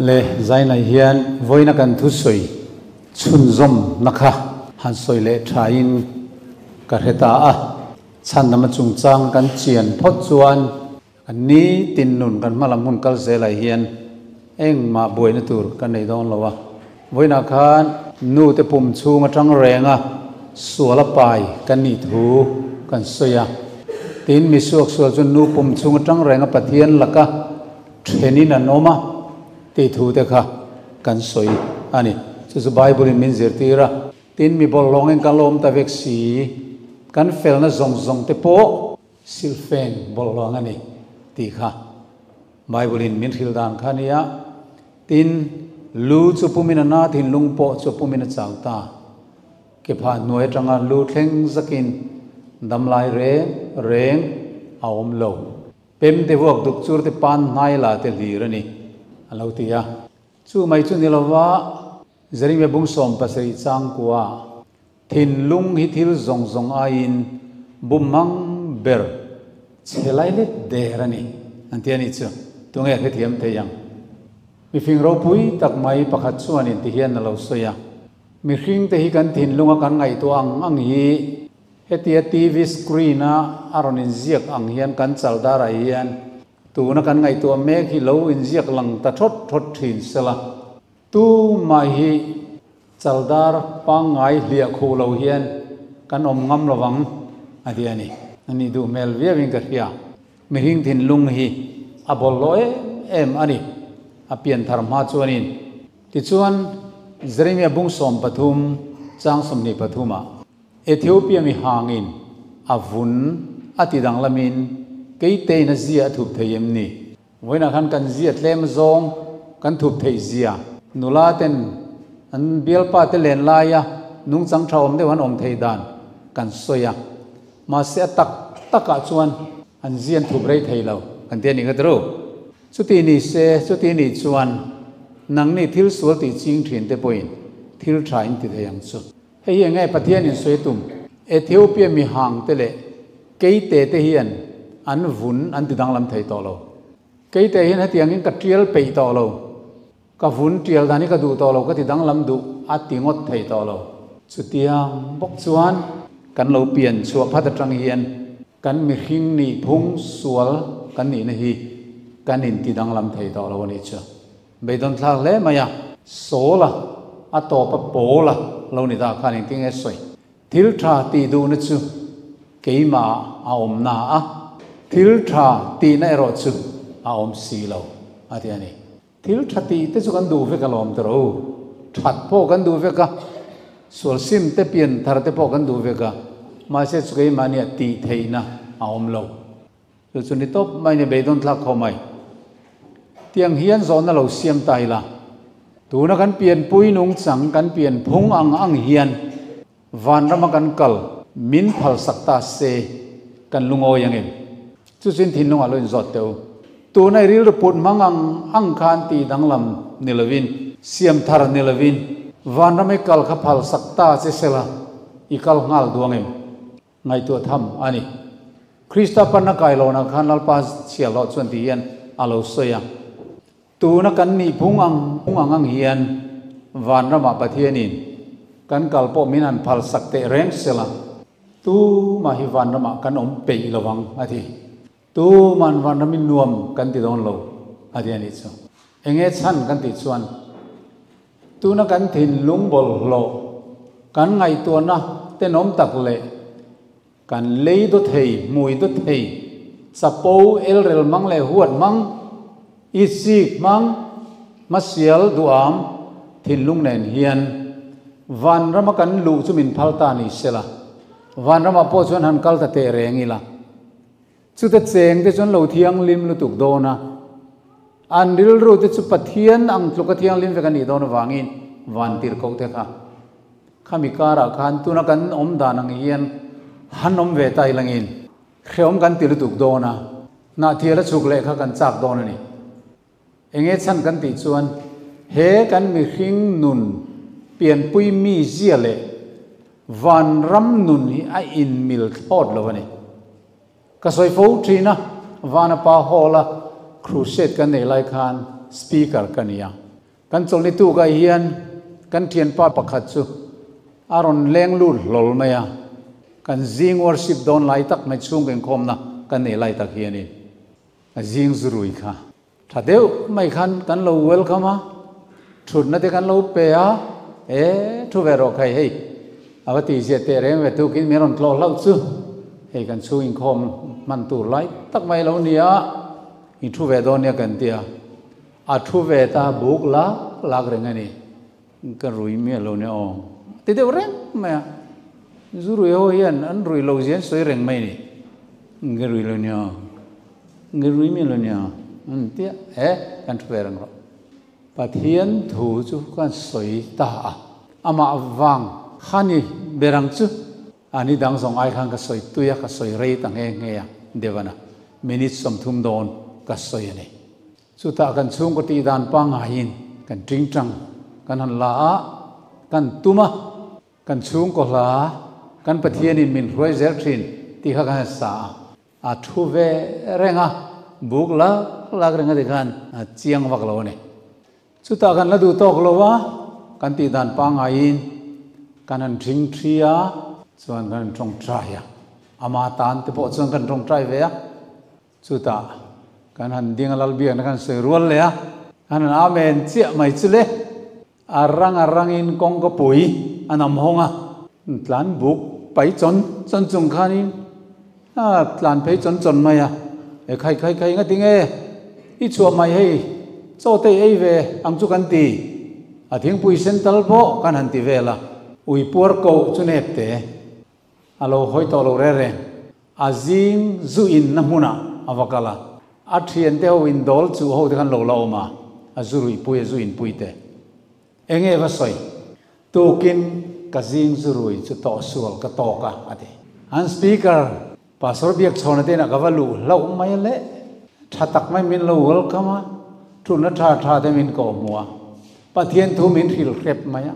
Le Zainai hian vawiina kan thusawi chhunzawmna kha han sawi leh thain ka hre ta a. Chhandama chungchang kan chian phawt chuan kan nitin nun kan hma lam hun kal zelah hian engmah buaina tur kan nei dawn lo a. Vawiinah khan nute pum chhung atang renga sual a pai kan nih thu kan sawi a. Tin, misuaksual chu nu pum chhung atang renga Pathian laka thenin an awm a tih thu te kha kan sawi a ni. Chu chu Bible in min zirtir a. Tin, mi bawlhhlawngin kan lo awm ta vek si, kan felna zawng zawng te pawh silfeng bawlhhlawng a ni tih kha Bible in min hrilh dan kha a ni a. Tin, lu chu pumin a na, thinlung pawh chu pumin a chau ta. Ke phah hnuai atanga lu thleng zakin damlai reng reng a awm lo. Pem te vuak duk chur te pan hnai la te hlir a ni, a lo ti a. Chu mai chu ni lova Jeremia bung 17 changkua thinlung hi thil zawng zawng aiin bumhmang ber chhe lai let der a ni, an ti a nih chu. Tunge hrethiam thei ang? Mifing ropui tak mai pakhat chuanin ti hian a lo sawi a, Mihring te hi kan thinlunga kan ngaihtuah ang ang hi Hetia TV screen a a rawn inziak ang hian kan chal darah hian tuna kan ngaihtuah mek hi lo inziak lang ta thawt thawt thin sela. Tumah hi chal dar pangngai hliah khuh lo hian kan awm ngam lovang a ti a ni. A nih duh hmel viauin ka hria. Mihring thinlung hi a bawlhhlawh em em a ni. A pian thar hma chuanin. Tichuan Jeremia bung 13 chang 23 ah Ethiopia mi hangin a vun a ti danglamin keitein a zia a thup thei em ni? Vawiinah khan kan zia tlem zawng kan thup theih zia. Nula ten an bialpa te len laia nungchang tha awm deuh an awm thei dan kan sawi a. Mahse a tak takah chuan an zia an thup rei thei lo kan ti a nih kha tiro. Chuti ni se, chuti nih chuan nangni thil sual tih ching thin te pawhin thil tha in ti thei ang chu. Hei hi enge Pathian in sawi tum? Ethiopia mi hang te leh keite te hian an vun an ti danglam thei tawh lo. Keite hian hetiang in ka tial peih tawh lo. Ka vun tial dan hi ka duh tawh lo, ka ti danglam duh a ti ngawt thei tawh lo. Chutiang bawk chuan kan lo pian chhuah phat atang hian kan mihring nih phung sual kan nihna hi kan in ti danglam thei tawh lo a nih chu. Beidawn thlak hle mai a. Sawl a, a tawp a pawl a lo ni ta khan engtin nge sawi? Thil tha tih duhna chu keimah a awm na a, thil tha tihna erawh chu a awm si lo a ti a ni. Thil tha tih te chu kan duh vek alawm ta rawh u. That pawh kan duh vek a, sual sim te pian thar te pawh kan duh vek a, mahse chu keimahnia tih theihna a awm lo. Chu chu ni tawp mai ni beidawn thlak kho mai. Tiang hian zawhna lo siam ta ila, tuna kan pianpui nungchang kan pian phung ang ang hian vanrama kan kal min phalsak ta se kan lungawi ang em? Chu chuin thinlungah lo inzawt teh u. Tuna i rilru put hmang ang ang khan tih danglam ni lovin, siam thar ni lovin vanrama i kal kha phalsak ta che sela i kal nghal duang em? Ngaihtuah tham a ni. Krista panna kai lohna khan Lalpa chhiahhlawh chuan ti hian a lo sawi a. Tuna kan nih phung ang ang ang hian vanramah Pathianin kan kal pawh min han phalsak teh reng sela, tumah hi vanramah kan awm peih lo ang a ti. Tuman vanramin nuam kan ti dawn lo a ti a nih chu. Enge chhan kan tih chuan tuna kan thinlung bawlhhlawh kan ngaihtuahna tenawm tak leh kan lei daw thei, hmui daw thei, chapo, elrel hmang leh huat hmang, isik hmang, hmasial duham thinlung nen hian vanrama kan luh chu min phal ta ni sela, vanramah pawh chuan han kal ta teh reng ila. Chute cheng te chuan lo thianghlim lutuk dawn a, an rilru te chu Pathian ang tluka thianghlim vek a nih dawn avangin van tirhkoh te kha khami karah khan tuna kan awm dan ang hian han awm ve ta ilangin hrehawm kan ti lutuk dawn a, hnahthial a chhuk leh kha kan chak dawn a ni. Enge chhan kan tih chuan he kan mihring nun pianpui mizia leh. Vanram nun hi a inmil thlawt lo a ni. Ka sawi fo thin a, Vanapa Hall-a crusade kan neih lai khan speaker ka ni a. Kan chawlhni tukah hian kan thianpa pakhat chu a rawn leng lut hlawl mai a, kan zing worship dawn lai tak mai chhung inkhawmna kan neih lai tak hianin a zing zurui kha tha deuh mai khan kan lo welcome a, thutna te kan lo pe a, e thu ve rawh khai hei a va tihziah teh reng ve tukin min rawn tlawh hlauh chu hei kan chhung inkhawm hman tur lai tak mai lo nia i thu ve dawn nia kan ti a. A thu ve ta buk lak lak reng a ni. Ka rui miah lo nia aw. Ti deuh reng mai a. Zu rui ho hian an rui lo zia an sawi reng mai ni. Ka rui lo nia aw. Ka rui miah lo nia aw. An ti a, e kan thu ve reng rawh. Pathian thu chu kan sawi ta a. Amah vang kha ni ber ang chu. A ni dang zawng ai khan ka sawi tui a, ka sawi rei ta nghe nghe a, Devana minute 30 dawn ka sawi a ni. Chutah kan chhungkaw tih dan pangaiin kan tingtang kan han la a, kan tum a, kan chhungkaw hla kan Pathianin min hruai zel thin tih kha kan han sa a, a thu ve reng a, buk lak lak reng a ti khan a chiang vak lo a ni. Chutah kan la duh tawk lo a, kan tih dan pangaiin kan han thing thi a, chuan kan han tawngtai a, ama tan te pawh chuan kan tawngtai ve a. Chutah kan han ding a Lalbiakna kan sawi rual leh a, kan han Amen chiah mai chu le. A rang a rangin kawngka pui a nam hawng a, tlan buk pai chawn chawn chung khanin a tlan phei chawn chawn mai a, E khai khai khai nga tinge i chhuah mai hei chaw te i ei ve ang chu kan ti, a thingpui sen tal pawh kan han ti vel a, ui puar koh chu nep te. A lo hawi tawh lo reng reng. A zing zu in na hmunah a va kal a. A thiante ho in dawl chuh ho te khan lo la awm a, a zu ruih pui, a zu in pui te. Enge va sawi? Tukin ka zing zu rui chu tawh sual ka tawk a, a ti. An speaker, Pastor Biakchhawna te inah ka va luh hlauh mai a le. Tha tak mai min lo welcome a, thutna tha tha te min kawhhmuh a, Pathian thu min hrilh hrep mai a.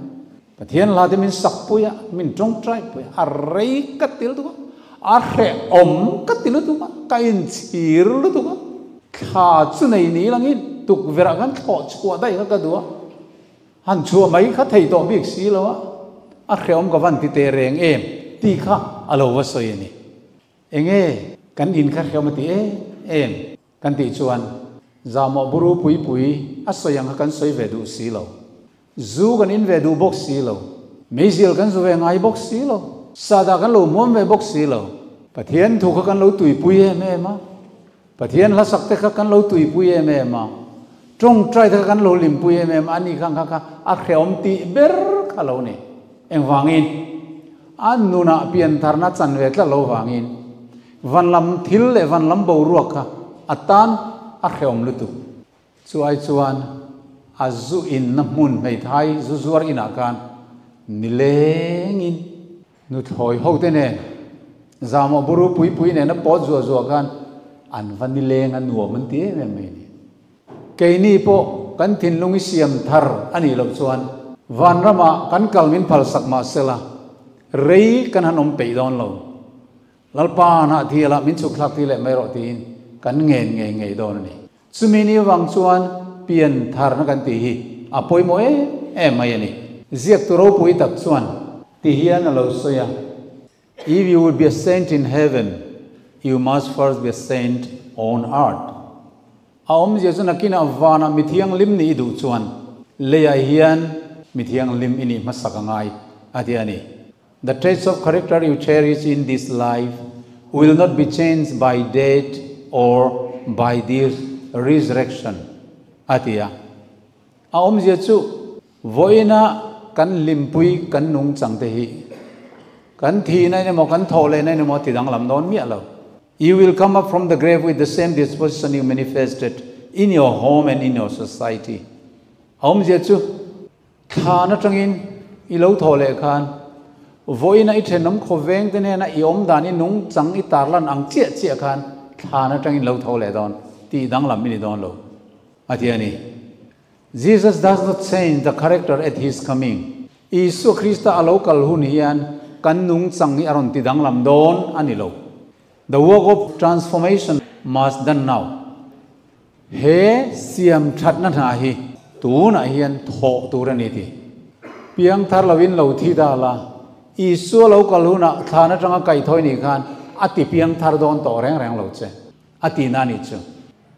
Pathian hla te min sak pui a, min tawngtai pui a, a rei ka ti lutuk a, a hrehawm ka ti lutuk a, ka inchhir lutuk a, thla chu nei ni langin tukverh ah khan thlawh chhuah daih kha ka duh a, han chhuah mai kha thei tawh bik si lo a, a hrehawm ka van ti teh reng em tih kha a lo va sawi a ni. Enge kan in kha hrehawm a ti em em? Kan tih chuan zahmawh buru pui pui a sawi ang kha kan sawi ve duh si lo. Zu kan in ve duh bawk si lo. Meizial kan zu ve ngai bawk si lo. Sahdah kan lo hmuam ve bawk si lo. Pathian thu kha kan lo tuipui em em a. Pathian hlasak te kha kan lo tuipui em em a. Tawngtai te kha kan lo hlimpui em em a. Ani khan kha kha a hrehawm tih ber kha lo ni. Engvangin? A nunah piantharna chan ve tlat lo vangin. Van lam thil leh van lam boruak kha a tan a hrehawm lutuk. Chu ai chuan a zu inna hmun hmeithai zu zuar inah khan nilengin nuthlawi hote nen zahmawh buru pui pui nena pawt zuah zuah khan an va nileng a nuam an ti em em mai a ni. Keini pawh kan thinlung i siam thar a nih loh chuan vanramah kan kal min phalsak mah sela rei kan han awm peih dawn lo. Lalpa hnah thialah min chhuk thlak ti leh mai rawh tiin kan ngen ngei ngei dawn a ni. Chumi ni avang chuan pian tharna kan tih hi a pawimawh em em mai a ni. Ziaktu ropui tak chuan ti hian a lo sawi a, If you would be a saint in heaven, you must first be a saint on earth. A awmzia chu nakinah vanah mi thianghlim nih i duh chuan leiah hian mi thianghlim i nih hmasak a ngai a ti a ni. The traits of character you cherish in this life will not be changed by death or by this resurrection, a ti a. A awmzia chu vawiina kan hlimpui kan nungchang te hi kan thihna in emaw kan thawh lehna in emaw a ti danglam dawn miah lo. You will come up from the grave with the same disposition you manifested in your home and in your society. A awmzia chu Thlan atangin i lo thawh leh khan vawiina i thenawm khawveng te hnena i awm dan i nungchang i tarlan ang chiah chiah khan thlan atangin lo tho leh dawn tih danglam i ni dawn lo a ti a ni. Jesus does not change the character at his coming. Isua Krista a lo kal hun hian kan nungchang hi a rawn ti danglam dawn a ni lo. The work of transformation must done now. He siam thatna hna hi tunah hian thawh tur a ni ti. Piangthar loin lo thi ta la, Isua lo kal hunah thlan atanga kaihthawih nih khan a ti piangthar dawn tawh reng reng lo che, a ti na nih chu.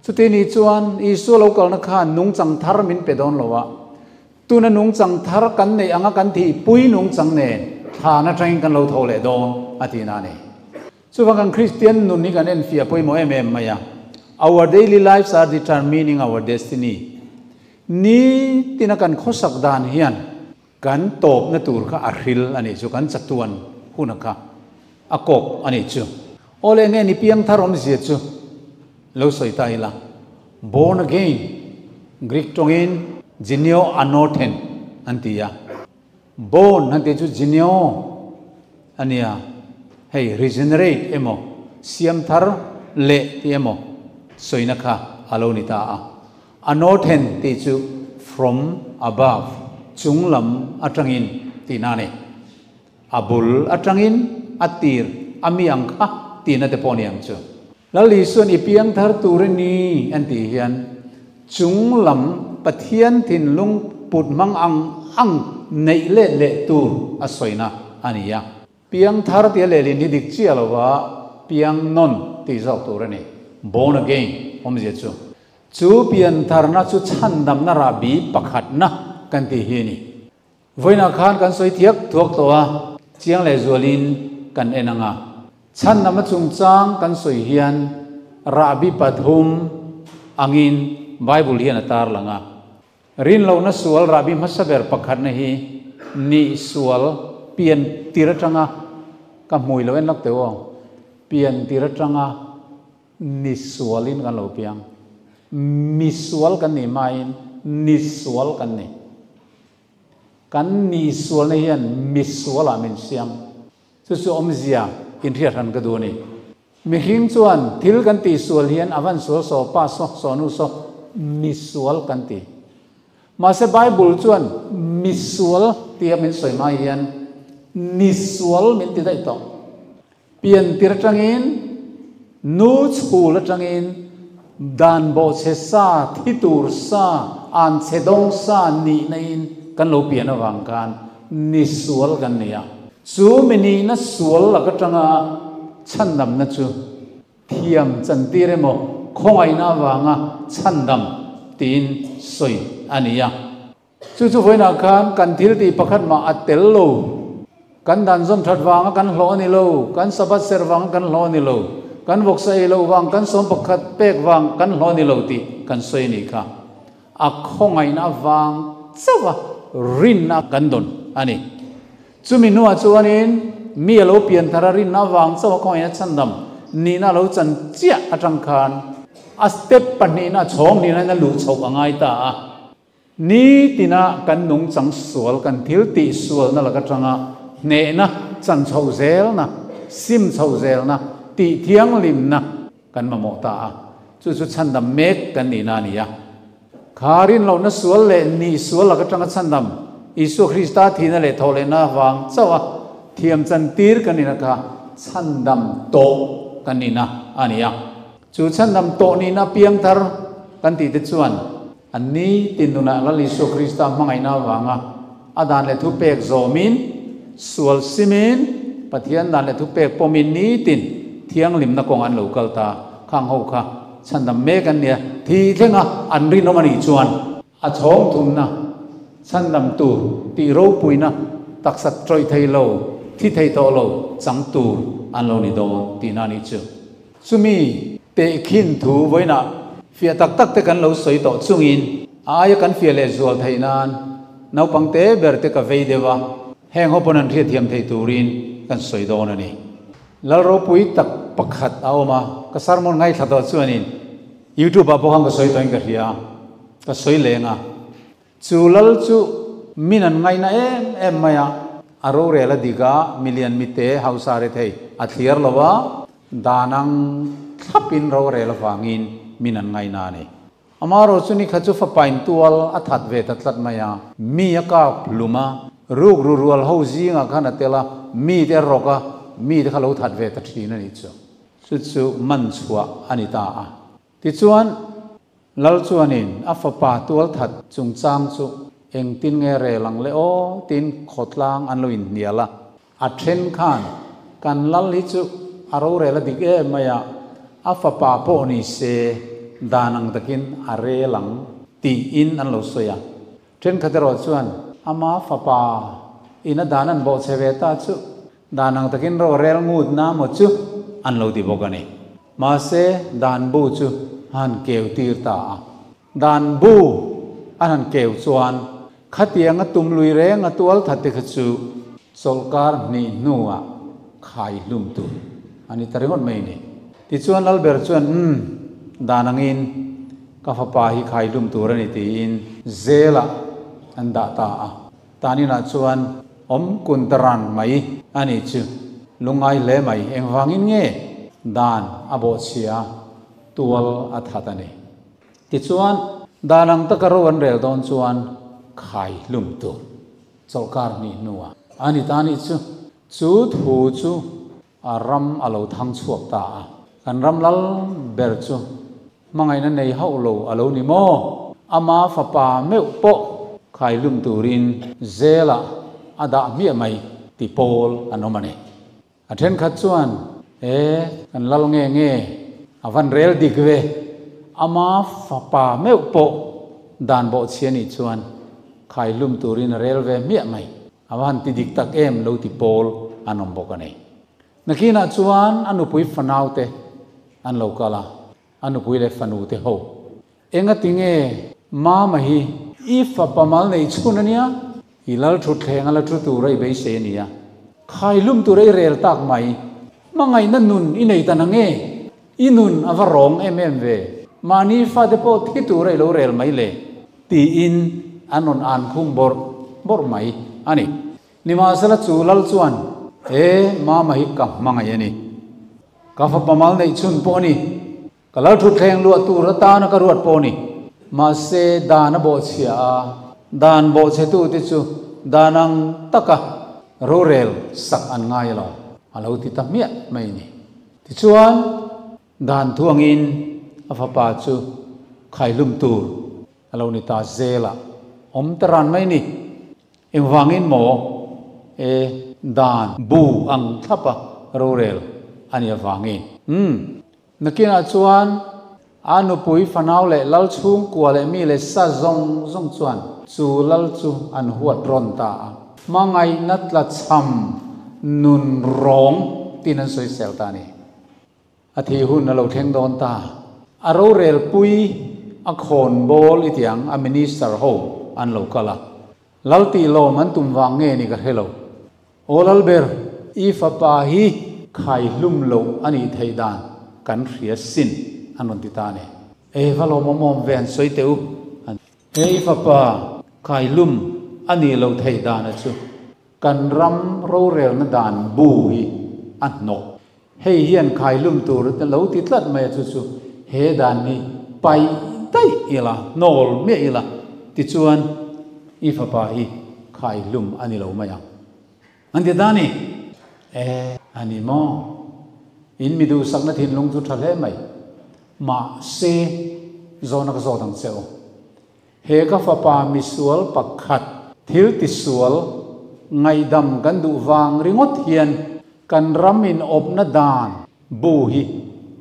Chuti nih chuan Isua lo kalna khan nungchang thar min pe dawn lo a, tuna nungchang thar kan neih anga kan thihpui nungchang nen thlan atangin kan lo tho leh dawn, a ti na a ni. Chuvang kan Kristian nun hi kan enfiah pawimawh em em mai a, Our daily lives are determining our destiny. Ni tina kan khawsak dan hian kan tawpna tur kha a hril a nih chu, kan chatuan huna kha a kawk a nih chu. Aw le nge ni piangthar awmzia chu lo sawi ta ila, Born again, Greek tawngin geneo anothen an ti a. Born han tih chu geneo a nia, hei regenerate emaw siam thar leh tih emaw sawina kha a lo ni ta a. Anothen tih chu from above, chung lam atangin tihna a ni. A bul atangin a tir a mi ang kha tihna te pawh a ni ang chu. Lal Isuan i piang thar tur a ni an tih hian chung lam Pathian thinlung put hmang ang ang neih let leh tur a sawina a ni a. Piang thar tia lehlin hi dik chiah lova piang nawn tih zawk tur a ni. Born again awmzia chu. Chu pian tharna chu chhandamna rahbi pakhatna kan tih hi a ni. Vawiinah khan kan sawi thiak thuak tawh a, chiang leh zualin kan en ang a. Chhandamna chungchang kan sawi hian rahbi pathum angin Bible hian a tarlang a. Rinlohna sual rahbi hmasa ber pakhatna hi nih sual pian tir atanga ka hmui lo en lak teuh aw, pian tir atanga ni sualin kan lo piang. Mi sual kan nih hmain ni sual kan ni. Kan ni sualna hian mi sualah min siam. Chu chu awmzia inhriat hran ka duh a ni. Mihring chuan thil kan tih sual hian a van sual saw pa saw saw nu saw mi sual kan ti. Mahse Bible chuan mi sual tia min sawi hma hian ni sual min ti daih tawh. Pian tir atangin, nu chhul atangin, dan bawhchhe sa, thi tur sa, an chhe dawng sa nihna in kan lo pian avang khan ni sual kan ni a. Chu mi nihna sual lak atanga chhandamna chu thiam chantir emaw khawngaihna avanga chhandam tiin sawi a ni a. Chu chu vawiinah khan kan thil tih pakhat mah a tel lo. Kan dan zawm that vanga kan hlawh a ni lo, kan Sabbath serh vanga kan hlawh a ni lo, kan vawksa ei loh vang, kan sawm pakhat pek vang kan hlawh a ni lo tih kan sawi a nih kha. A khawngaihna avang chauh a rinna kan dawn a ni. Chumi hnuah chuanin mi a lo pian thar a rinna avang chauh a khawngaihna chhandam nihna a lo chan chiah atang khan a step pahnihna chhawng hnihna in a luh chhoh a ngai ta a. Ni tina kan nungchang sual, kan thil tih sualna lak atanga hnehna, chan chhoh zelna, sim chhoh zelna, tih thianghlimna kan mamawh ta a. Chu chu chhandam mek kan nihna a ni a. Kha rinlohna sual leh nih sual lak atanga chhandam, Isua Krista thihna leh thawhlehna vang chauh a thiam chantir kan nihna kha chhandam tawh kan nihna a ni a. Chu chhandam tawh nihna piangthar kan tih te chuan An ni tin nunah Lal Isua Krista hmangaihna avanga a dan leh thupek zawmin, sual simin, Pathian dan leh thupek pawmin nitin thianghlimna kawng an lo kal ta. Khang ho kha chhandam mek an nia, thi thlenga an rinawm a nih chuan a chhawng thumna chhandam tur tih ropuina taksa tawih thei lo, thi thei tawh lo chang tur an lo ni dawn tihna a nih chu. Chumi tehkhin thu vawiinah fiah tak tak te kan lo sawi tawh chungin a aia kan fiah leh zual theih nan naupang te ber te ka vei deuh a, heng ho pawn an hriatthiam theih turin kan sawi dawn a ni. Lal ropui tak pakhat a awm a, ka sermon ngaithla tawh chuanin YouTube ah pawh khan ka sawi tawhin ka hria a, ka sawi leng a. Chu lal chu min an ngaina em em mai a, a rorel a dik a, milian mite hausa re thei a thliar lo a, dan ang thlapin rorel avangin min an ngaina a ni. Amaherawhchu ni kha chu fapain tual a that ve ta tlat mai a, mi a kap hlum a, Rukru rual ho zingah khan a tel a, mite a rawk a, mite kha lo that ve ta thin a nih chu. Chu chu man chhuah a ni ta a. Tichuan, Lal chuanin a fapa tualthat chungchang chu engtin nge rel ang le aw tiin khawtlang an lo inhnial a. A then khan, Kan Lal hi chu a rorel a dik em mai a, a fapa pawh ni se dan ang takin a rel ang tiin an lo sawi a. Thenkhat erawh chuan, Ama fapa ina dan an bawhchhe ve ta chu dan ang takin rorel ngut na maw chu an lo ti bawk a ni. Mahse, dan bu chu a han keu tir ta a. Dan bu an han keu chuan khatianga tum lui reng a tual that te kha chu chawlhkar hnih hnuah khai hlum tur a ni ta ringawt mai ni. Tichuan Lalber chuan, Umm, dan angin ka fapa hi khai hlum tur a ni tiin zelah an dah ta a. Taninah chuan awm kun ta ran mai a nih chu. Lungngai hle mai, engvangin nge dan a bawhchhia tual a that a ni. Tichuan, dan ang taka ro an rel dawn chuan khai hlum tur chawlhkar hnih hnuah a ni ta nih chu. Chu thu chu a ram a lo thang chhuak ta a. Kan ram lal ber chu hmangaihna nei hauh lo a lo ni maw? Ama fapa meuh pawh khai hlum turin zelah a dah hmiah mai ti pawl an awm a ni. A thenkhat chuan, E, kan lal nge nge, a van rel dik ve, ama fapa meuh pawh dan bawhchhia nih chuan khai hlum turin a rel ve hmiah mai, a va han ti dik tak em lo ti pawl an awm bawk a ni. Nakinah chuan a nupui fanaute an lo kal a, a nupui leh fanute ho. Engati nge Mama hi i fapa mal nei chhun a nia? I lal thutthleng a la thu tura i beisei a nia. Khai hlum tura i rel tak mai. Hmangaihna nun i nei ta na nge? I nun a va rawng em em ve. Mahni fate pawh thi tura i lo rel mai le? Tiin an rawn an khum bawrh bawrh mai a ni. Nimahsela chu lal chuan, E, Mama hi ka hmangaih a ni. Ka fapa mal neih chhun pawh a ni. Ka lal thutthleng luah tur atana ka ruat pawh a ni. Mahse, dan a bawhchhia a, dan bawhchhetute chu dan ang taka rorel sak an ngai lo, a lo ti ta hmiah mai a ni. Tichuan, dan thuangin a fapa chu khaihlum tur a lo ni ta zel a, awm ta ran mai a ni. Engvangin maw e dan bu ang thlapa rorel a nih avangin? Umm. Nakinah chuan a nupui fanau leh lal chhungkua leh mi leh sa zawng zawng chuan chu lal chu an huat rawn ta a. Hmangaihna tlachham nun rawng tiin an sawisel ta a ni. A thih hun a lo thleng dawn ta. A rorelpui a khawn bawl i tiang a minister ho an lo kal a. Lal tih lawm an tum vang nge ni ka hre lo. Aw Lalber, i fapa hi khai hlum loh a nih theih dan kan hria sin an rawn ti ta a ni. E va lawmawm awm ve an sawi teh u. He i fapa khai hlum a nih loh theih dan a chu kan ram rorelna dan bu hi a hnawk. Hei hian khaihlum tur te lo ti tlat mai a chu chu he dan hi paih daih ila, hnawl miah ila tichuan i fapa hi khaihlum a ni lo mai ang. An ti ta ni. E, a ni maw? In mi duhsakna thinlung chu tha hle mai. Mahse, zawhna ka zawt ang che u. He ka fapa misual pakhat thil tisual ngaihdam kan duh vang ringawt hian kan ram in awpna dan bu hi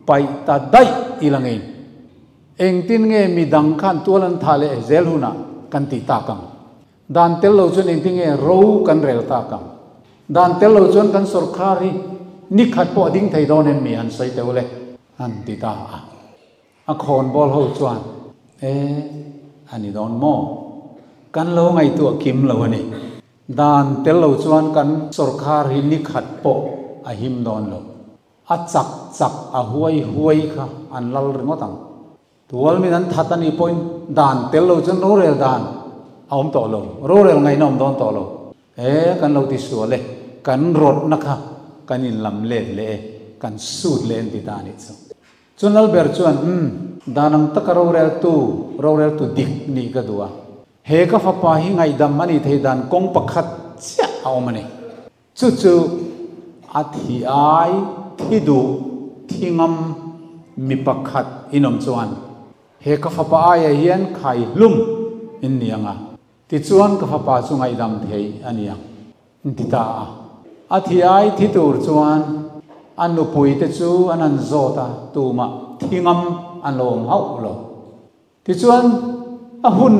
paih ta daih i la ngei. Engtin nge midang khan tual an thah leh zel hunah kan tih tak ang? Dan tel lo chuan engtin nge ro kan rel tak ang? Dan tel lo chuan kan sawrkar hi nikhat pawh a ding thei dawn em mi han sawi teuh le? An ti ta a. A khawnbawl ho chuan, E, a ni dawn maw? Kan lo ngaihtuah kim lo a ni. Dan tel lo chuan kan sawrkar hi ni khat pawh a him dawn lo. A chak chak, a huai huai kha an lal ringawt ang. Tual min an that a nih pawhin dan tel lo chuan rorel dan a awm tawh lo, rorel ngaihna a awm dawn tawh lo. E, kan lo ti sual e, kan rawtna kha kan inlam let leh e, kan sut leh an ti ta a nih chu. Chuan Lalber chuan, Umm, dan ang taka roreltu, roreltu dik nih ka duh a. He ka fapa hi ngaihdam a nih theih dan kawng pakhat a awm a ni. Chu chu a thi ai thi duh thi ngam mi pakhat in awm chuan he ka fapa aiah hian khai hlum in ni ang a, tichuan ka fapa chu ngaihdam thei a ni ang an ti ta a. A thi ai thi tur chuan a nupui te chu an han zawt a, tumah thi ngam an lo awm hauh lo. Tichuan, a hun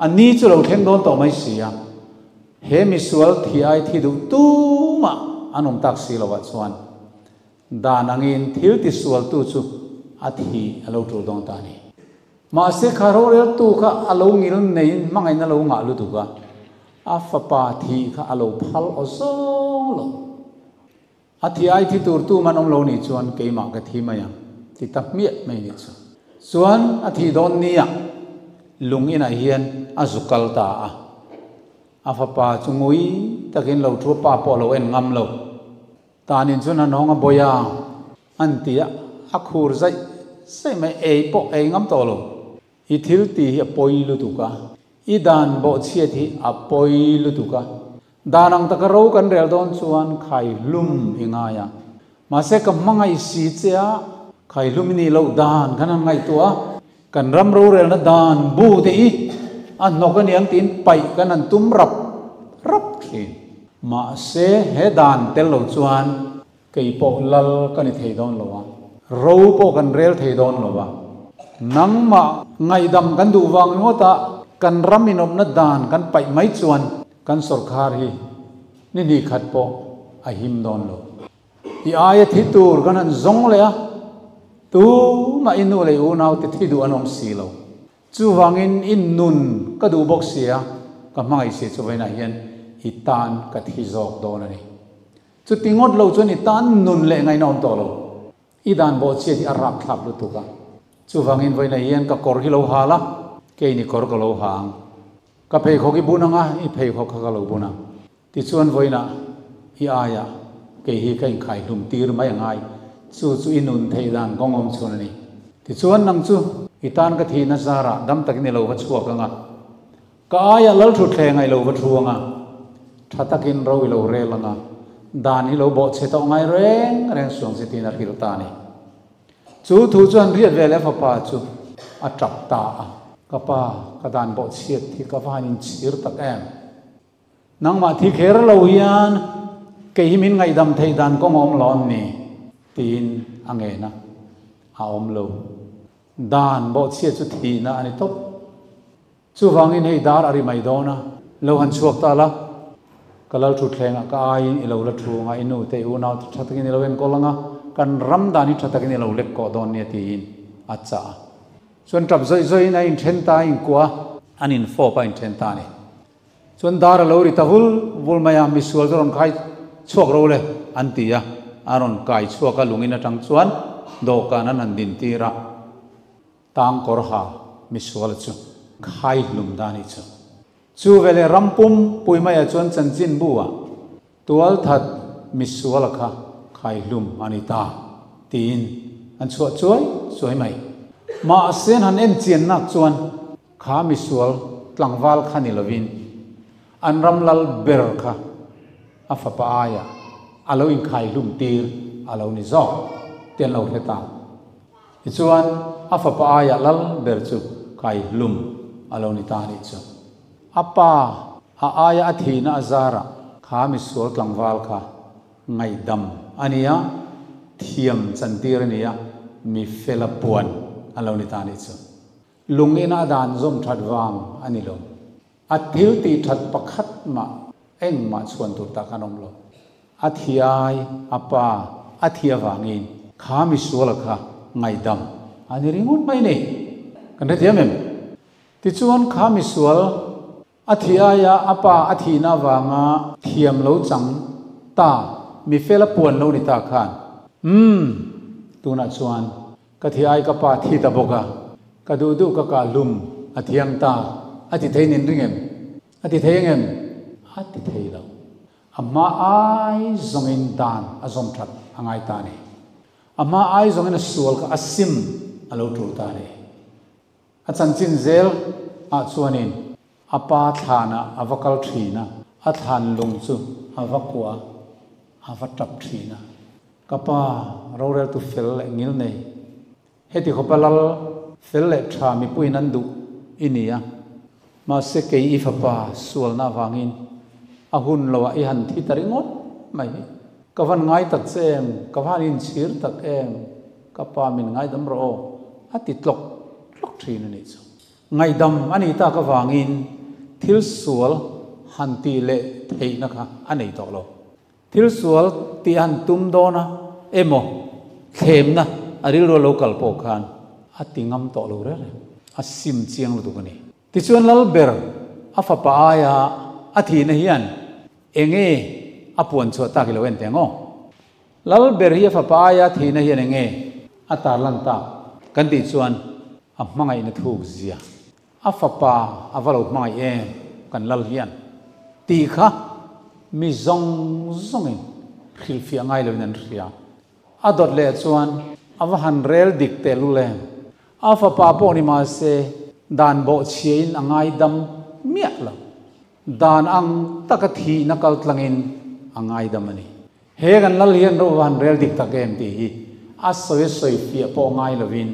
a ni chu lo thleng dawn tawh mai si a, he misual thi ai thi duh tumah an awm tak si lovah chuan dan angin thil tisualtu chu a thi a lo tul dawn ta a ni. Mahse, kha roreltu kha a lo ngil neiin hmangaihna lo ngah lutuk a, a fapa thih kha a lo phal aw zawng lo. A thi ai thi tur tu man awm lo nih chuan keimah ka thi mai ang ti ta hmiah mai nih chu. Chuan a thih dawn nia lung inah hian a zu kal ta a. A fapa chu ngui takin lo thu a pa pawh a lo en ngam lo. Tanin chuan a nawng a bawi a, an ti a, a khur zaih zaih mai, ei pawh ei ngam tawh lo. I thil tih hi a pawi lutuk a, i dan bawhchhiat hi a pawi lutuk a. Dan ang taka ro kan rel dawn chuan khai hlum i ngai a. Mahse ka hmangaih si che a, khai hlum i nih loh dan kan han ngaihtuah a, kan ram rorelna dan bu te hi a hnawk a niang tiin paih kan han tum rap rap thin. Mahse he dan tel lo chuan Kei pawh lal ka ni thei dawn lo a, ro pawh kan rel thei dawn lo a. Nangmah ngaihdam kan duh vang ringawt a, kan ram inawmna dan kan paih mai chuan kan sawrkhar hi ni hnih khat pawh a him dawn lo. I aia thi tur kan han zawng leh a, tumah i nu leh i unaute thi duh an awm si lo. Chuvangin i nun ka duh bawk sia, ka hmangaih si chu vawiinah hian i tan ka thi zawk dawn a ni. Chuti ngawt lo chuan i tan nun leh ngaihna awm tawh lo. I dan bawhchhiat hi a rapthlak lutuk a. Chuvangin vawiinah hian ka kawr hi lo hal a, keini kawr ka lo ha ang. Ka pheikhawk i bun ang a, i pheikhawk kha ka lo bun ang. Tichuan vawiinah i aiah kei hi ka inkhaihlum tir mai a ngai. Chu chu i nun theih dan kawng awm chhun a ni. Tichuan nang chu i tan ka thihna zarah dam takin i lo va chhuak ang a. Ka aiah lal thutthleng a i lo va thu ang a, tha takin ro i lo rel ang a, dan hi lo bawhchhe tawh ngai reng reng suang che tiin a hrilh ta a ni. Chu thu chuan riat ve leh fapa chu a tap ta a. Ka pa, ka dan bawhchhiat hi ka va han inchhir tak em? Nangmah thi kher lo hian kei hi min ngaihdam theih dan kawng a awm lo an ni? tiin a ngen a, a awm lo. Dan bawhchhiat chu thihna a ni tawp. Chuvangin hei dar a ri mai dawn a, lo han chhuak ta la, ka lal thutthlengah ka aiin i lo la thu anga, i nute i unaute tha takin i lo enkawl anga, kan ram dan hi tha takin i lo lek kawh dawn nia tiin a chah a. Chuan tap zawih zawihin a inthen ta a, inkuah a, an infawp a inthen ta a ni. Chuan dar a lo ri ta vul vul mai a, misual chu rawn khai chhuak ro le an ti a, a rawn kai chhuak a, lungin atang chuan dawhkan an han din tir a, tang kawr ha misual chu khai hlum da nih chu. Chu veleh ram pum pui maiah chuan chanchin bu ah tualthat misual a kha khai hlum a ni ta tiin an chhuah chuai chuai mai. Mahse an han en chian nak chuan Kha misual tlangval kha ni lovin an ram lal ber kha a fapa aiah a lo inkhai hlum tir a lo ni zawk tih an lo hre ta. Tichuan a fapa aiah lal ber chu khai hlum a lo ni ta a nih chu. A pa a aia a thihna a zarah kha misual tlangval kha ngaihdam a ni a, thiam chantir a ni a, mi fela puan a lo ni ta a nih chu. Lung ina a dan zawm that vang a ni lo. A thil tih that pakhat mah engmah chhuan tur tak an awm lo. A thiai, a pa, a thi avangin kha misuala kha ngaihdam a ni ringawt mai ni. Kan hrethiam em? Tichuan kha misual a thi aia a pa a thihna avanga thiam lo chang ta, mi fela puan lo ni ta khan, Umm, tunah chuan Ka thi ai ka pa thi ta bawk a, ka duh duh ka kah hlum a thiang ta, a ti thei nin ring em? A ti thei ang em? A ti thei lo. A hma ai zawngin dan a zawm that a ngai ta a ni. A hma ai zawngin a sual kha a sim a lo tul ta a ni. A chanchin zel ah chuanin a pa thlanah a va kal thin a. A thlan lung chu a va kuah a, a va tap thin a. Ka pa, roreltu fel leh ngil nei, heti khawpa lal fel leh tha mipuiin an duh i ni a, mahse kei i fapa sualna avangin a hun loah i han thi ta ringawt mai hi. Ka van ngai tak che em, ka van inchhir tak em, ka pa min ngaidam rawh aw, a ti tlawk tlawk thin a nih chu. Ngaihdam a nih tak avangin thil sual han tih leh theihna kha a nei tawh lo. Thil sual tih han tum dawn a emaw thlemna a rilru a lo kal pawh khan a ti ngam tawh lo reng reng. A sim chiang lutuk a ni. Tichuan Lalber a fapa aia a thihna hian enge a puan chhuah tak i lo en teh ang aw. Lalber hi a fapa aia a thihna hian enge a tarlan tak kan tih chuan a hmangaihna thuk zia, a fapa a va lo hmangaih em kan lal hian tih kha mi zawng zawngin hrilhfiah ngai loin an hria. A dawt leh chuan a va han rel dik tehlul em? A fapa pawh ni mahse dan bawhchhiain a ngaidam miah lo. Dan ang taka thihna kal tlangin a ngaidam a ni. He kan lal hian ro va han rel dik tak em tih hi a sawi sawi fiah pawh ngai lovin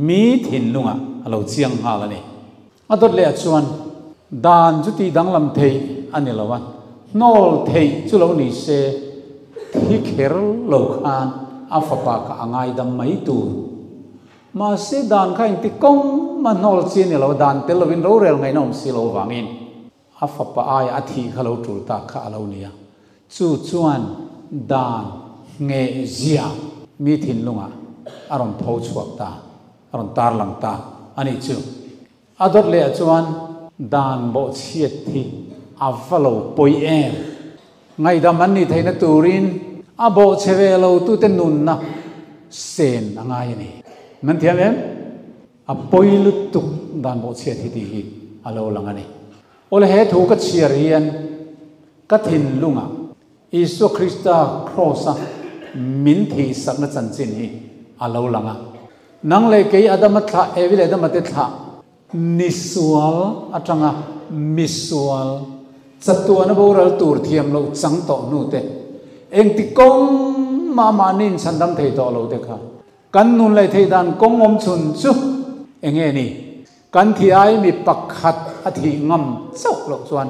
mi thinlungah a lo chiang nghal a ni. A dawt leh ah chuan dan chu tih danglam theih a ni lo a, hnawl theih chu lo ni se thi kher lo khan a fapa kha a ngaidam mai tur. Mahse dan kha engti kawng mah hnawl chi a ni lo, dan tel lovin rorel ngaihna awm si lo vangin A fapa aia a thih kha lo tul tak kha a lo ni a, chu chuan dan ngheh zia mi thinlungah a rawn tho chhuak ta, a rawn tarlang ta a nih chu. A dawt leh ah chuan dan bawhchhiat hi a va lo pawi em? Ngaihdam an nih theihna turin a bawhchhe ve lo tute nunna sen a ngai a ni. Nan thiam em? A pawi lutuk dan bawhchhiat hi tih hi a lo lang a ni. Awle he thu ka chhiar hian ka thinlungah Isua Krista Kraws-a min thihsakna chanchin hi a lo lang a. Nang leh kei Adama thlah, Evi leh Adama te thlah, nisual atanga misual chatuana boral tur thiam loh chang tawh hnu te, engti kawng mah mahni inchhandam thei tawh lo te kha Kan nun leh theih dan kawng awm chhun chu eng nge ni? Kan thih ai mi pakhat a thih ngam chauh loh chuan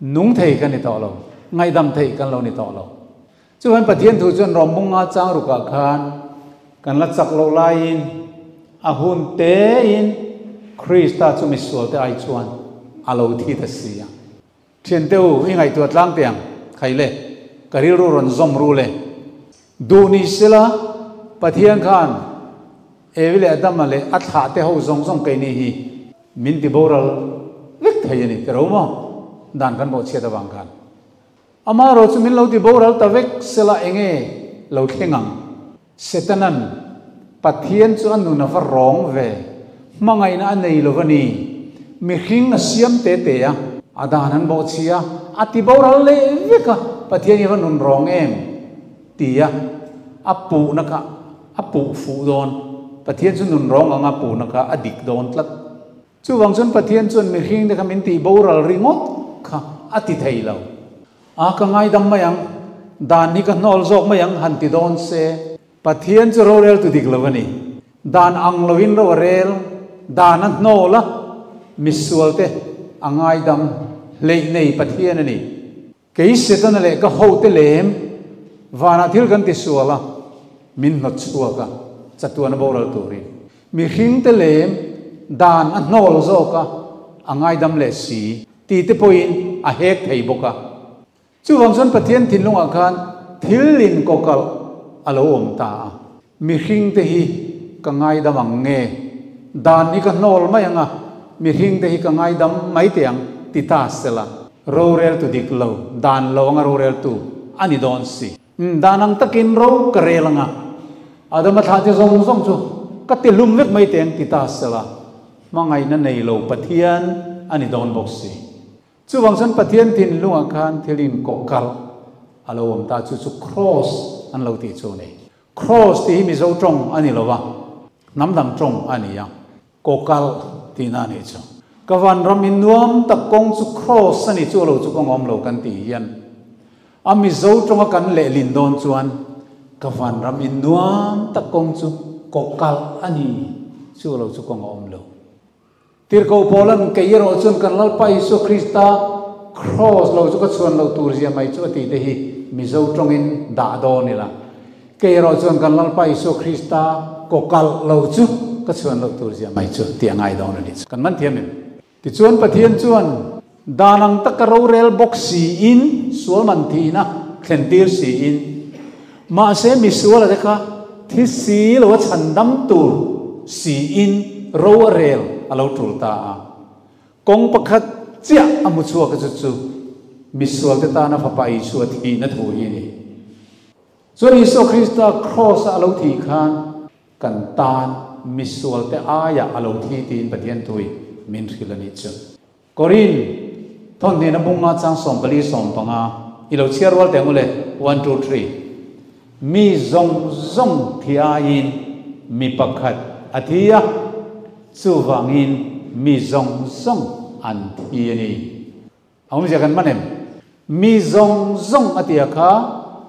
nung thei kan ni tawh lo, ngaihdam thei kan lo ni tawh lo. Chuan Pathian thu chuan Rawmbunga chang rukah khan kan la chak loh laiin a hun tein Krista chu misualte ai chuan a lo thi ta si a. Thiante u, i ngaihtuah tlang teh ang, khai le, ka rilru rawn zawm ru le. Duh ni sela, Pathian khan Evi leh Adama leh a thlah te ho zawng zawng keini hi min ti boral vek thei a ni, ti ro maw? Dan kan bawhchhiat avang khan. Amaherawh chu min lo ti boral ta vek sela enge lo thleng ang? Setanan, Pathian chu a nun a va rawng ve, hmangaihna a nei lo va ni, mihring a siam te te a, a dan an bawhchhi a, a ti boral leh vek a, Pathian hi va nun rawng em? ti a, a puhna kha a puh fuh dawn, Pathian chu nun rawng anga puhna kha a dik dawn tlat. Chuvang chuan Pathian chuan mihring te kha min tih boral ringawt kha a ti thei lo. A ka ngaidam mai ang, dan hi ka hnawl zawk mai ang han ti dawn se. Pathian chu rorel tu dik lo a ni. Dan ang loin ro a rel, dan a hnawl a, misual te a ngaidam hleih nei Pathian a ni. Kei Setana leh ka hote lem vanah thil kan ti sual a, min hnawt chhuak a, chatuan a boral turin. Mihringte lem dan a hnawl zawk a, a ngaidam leh si ti te pawhin a hek thei bawk a. Chuvang chuan Pathian thinlungah khan thil inkawkalh a lo awm ta a. Mihringte hi ka ngaidam ang nge? Dan hi ka hnawl mai ang a, mihringte hi ka ngaidam mai teh ang, ti ta sela. Roreltu dik lo, dan lo anga roreltu a ni dawn si. Dan ang takin ro ka rel ang a, Adama thlah te zawng zawng chu ka ti hlum vek mai teh ang, ti ta sela. Hmangaihna nei lo Pathian a ni dawn bawk si. Chuvang chuan Pathian thinlungah khan thil inkawhkalh a lo awm ta, chu chu Kraws an lo tih chu a ni. Kraws tih hi Mizo tawng a ni lo va, hnam dang tawng a ni a, kawkalh tihna a nih chu. Ka vanram in nuam tak kawng chu Kraws a ni chu lo chu kawng awm lo kan tih hian a Mizo tawnga kan lehlin dawn chuan ka vanram in nuam tak kawng chu kawkalh a ni chu lo chu kawng a awm lo. Tirhkoh Paula'n kei erawh chuan kan Lalpa Isua Krista Kraws lo chu ka chhuan lo tur zia mai chu a tih te hi Mizo tawngin dah dawn ila. Kei erawh chuan kan Lalpa Isua Krista kawkalh lo chu ka chhuan loh tur zia mai chu tih a ngai dawn a ni chu. Kan man thiam em? Tichuan Pathian chuan dan ang taka rorel bawk siin, sual man thihna thlen tir siin, mahse misuala te kha thi si lo a chhandam tur siin ro a rel a lo tul ta a. Kawng pakhat chiah a hmu chhuak a chu chu misualte tana Fapa Isua thihna thu hi a ni. Chuan Isua Krista Kraws-a a lo thih khan kan tan misualte aiah a lo thi tiin Pathian thui min hrilh a nih chu. Korin thawnhnihna bunga chang 14 15 i lo chhiar rual teh ang u le, one two three. Mi zawng zawng thi aiin mi pakhat a thi a, chuvangin mi zawng zawng an thi a ni. A awmzia kan man em? Mi zawng zawng a tia kha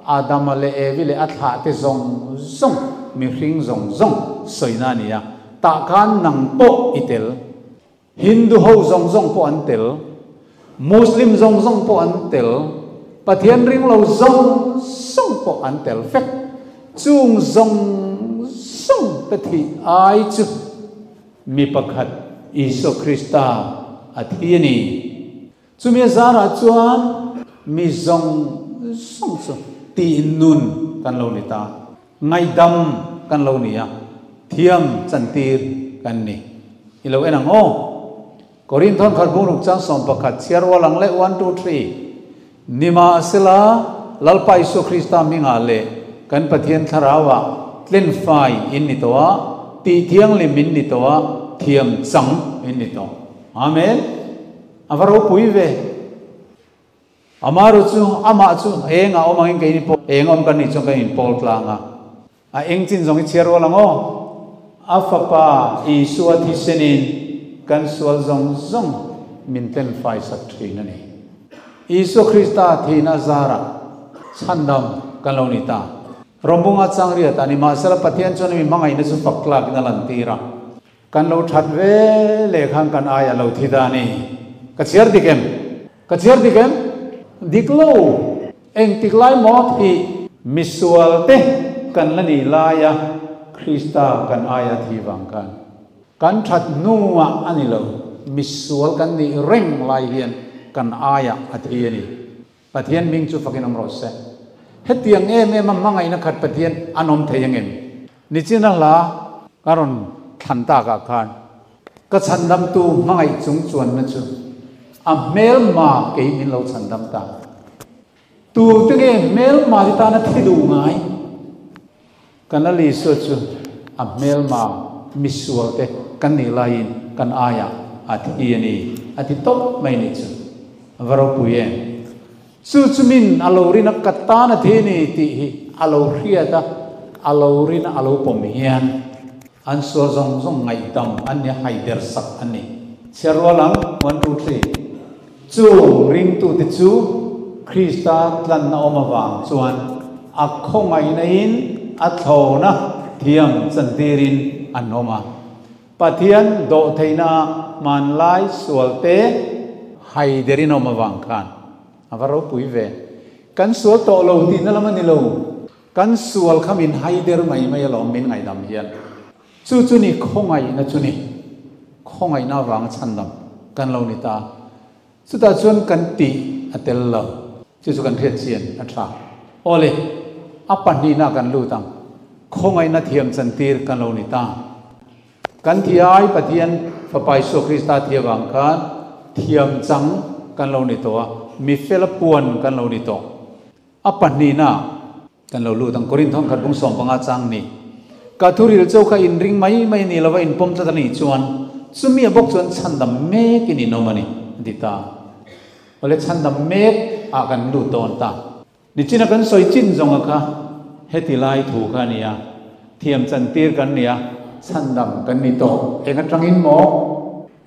Adama leh Evi leh a thlah te zawng zawng, mihring zawng zawng sawina a ni a. Tah khan nang pawh i tel. Hindu ho zawng zawng pawh an tel. Muslim zawng zawng pawh an tel. Pathian ring lo zawng zawng pawh an tel vek. Chung zawng zawng te thih ai chu Mi pakhat Isua Krista a thi a ni. Chumi a zarah chuan mi zawng zawng chu tihnun kan lo ni ta, ngaihdam kan lo ni a, thiam chantir kan ni. I lo en ang aw. Korinthon khat bung ruk chang 11 chhiar rual ang leh one two three. Nimahsela, Lalpa Isua Krista hmingah leh kan Pathian Thlarauah tlenfai in ni tawh a, tih thianghlim in ni tawh a, thiam chang in ni tawh. Amen. A va ropui ve. Amaru chu, amah chu eng a awm angin keini pawh eng awm kan nih chuan kan inpawl tlang a. A eng chin zawng i chhiar rual ang aw. A Fapa Isua thisenin kan sual zawng zawng min tlenfai sak thin a ni. Isua Krista thihna zarah chhandam kan lo ni ta. Rawmbunga chang riat a ni. Mahsela Pathian chuan mi hmangaihna chu fak tlakin a lantir a. Kan lo that ve leh khan kan ai a lo thi ta a ni. Ka chhiar dik em? Ka chhiar dik em? Dik lo. Engtik lai maw thih? Misual te kan la nih laia Krista kan aia thi vang khan kan that hnuah a ni lo. Misual kan nih reng lai hian kan aiah a thi a ni. Pathian hming chu fakin awm rawh se. Hetiang em em a hmangaihna khat Pathian an awm thei angem? Nichina hla ka rawn thlan takah khan ka chhandamtu hmangaih chung chuanna chu a hmelma kei min lo chhandam ta. Tu te nge hmelma te tana thi duh ngai? Kan Lal Isua chu a hmelma misual te kan nih laiin kan aiah a thi a ni a ti tawp mai nih chu. A va ropui em? Chu chu min a lo rin a ka tan a thi a ni tih hi a lo hriat a, a lo rin a a lo pawm hian an sual zawng zawng ngaihdam an ni a, haider sak an ni. Chhiar rual ang, one two three. Chung ringtute chu Krista tlanna awm avang chuan a khawngaihna-in a thlawna thiam chantirin an awm a. Pathian dawhtheihna hmanlai sualte haiderin awm avang khan a va ropui ve. Kan sual tawh lo tihna lam a ni lo. Kan sual kha min haider mai mai alawm min ngaihdam hian. Chu chu ni khawngaihna chu ni. Khawngaihna avanga chhandam kan lo ni ta. Chutah chuan kan tih a tel lo. Chu chu kan hriat chian a tha. Awle, a pahnihna kan lut ang. Khawngaihna thiam chantir kan lo ni ta. Kan thiai Pathian Fapa Isua Krista thi avang khan thiam chang kan lo ni tawh a, mi fela puan kan lo ni tawh. A pahnihna kan lo lut ang. Korinth thawnkhat bung 15 chang ni. Ka thuril cho kha inring mai mai ni lova inpawm tlat a nih chuan chumi a bawk chuan chhandam mekin in awm a ni, a ti ta. Awle chhandam mek ah kan lut dawn ta. Nichina kan sawi chin zawnga kha heti lai thu kha a ni a, thiam chantir kan ni a, chhandam kan ni tawh. Eng atangin maw?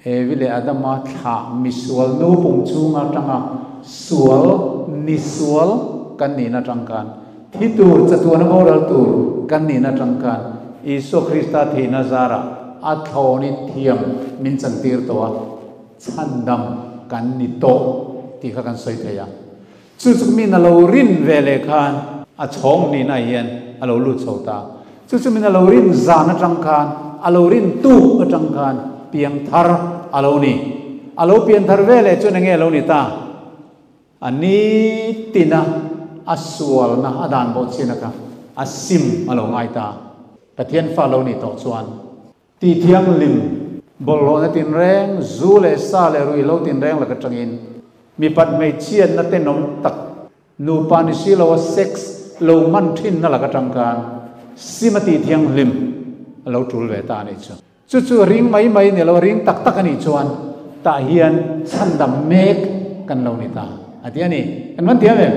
Evi leh Adama thlah misual nu pum chhung atanga sual ni sual kan nihna atang khan, thi tur chatuana boral tur kan nihna atang khan Isua Krista thihna zarah a thlawnin thiam min chantir tawh a, chhandam kan ni tawh tih kha kan sawi thei a. Chu chu min a lo rin ve leh khan a chhawng hnihna hian a lo lut chho ta. Chu chu min a lo rin zan atang khan, a lo rin tuk atang khan piang thar a lo ni. A lo pian thar ve leh chuan enge a lo ni ta? A nitina a sualna a dan bawh chin a kha a sim a lo ngai ta. Pathian fa lo nih tawh chuan Tihthianghlim, bawlhhlawhna tinreng, zu leh sa leh ruihhlo tinreng lak atangin mipat hmeichhiatna tenawm tak, nupa ni si loa sex lo hman thinna lak atang khan sim a tihthianghlim a lo tul ve ta a nih chu. Chu chu ring mai mai ni lo, ring tak tak a nih chuan tah hian chhandam mek kan lo ni ta a ti a ni. Kan man thiam em?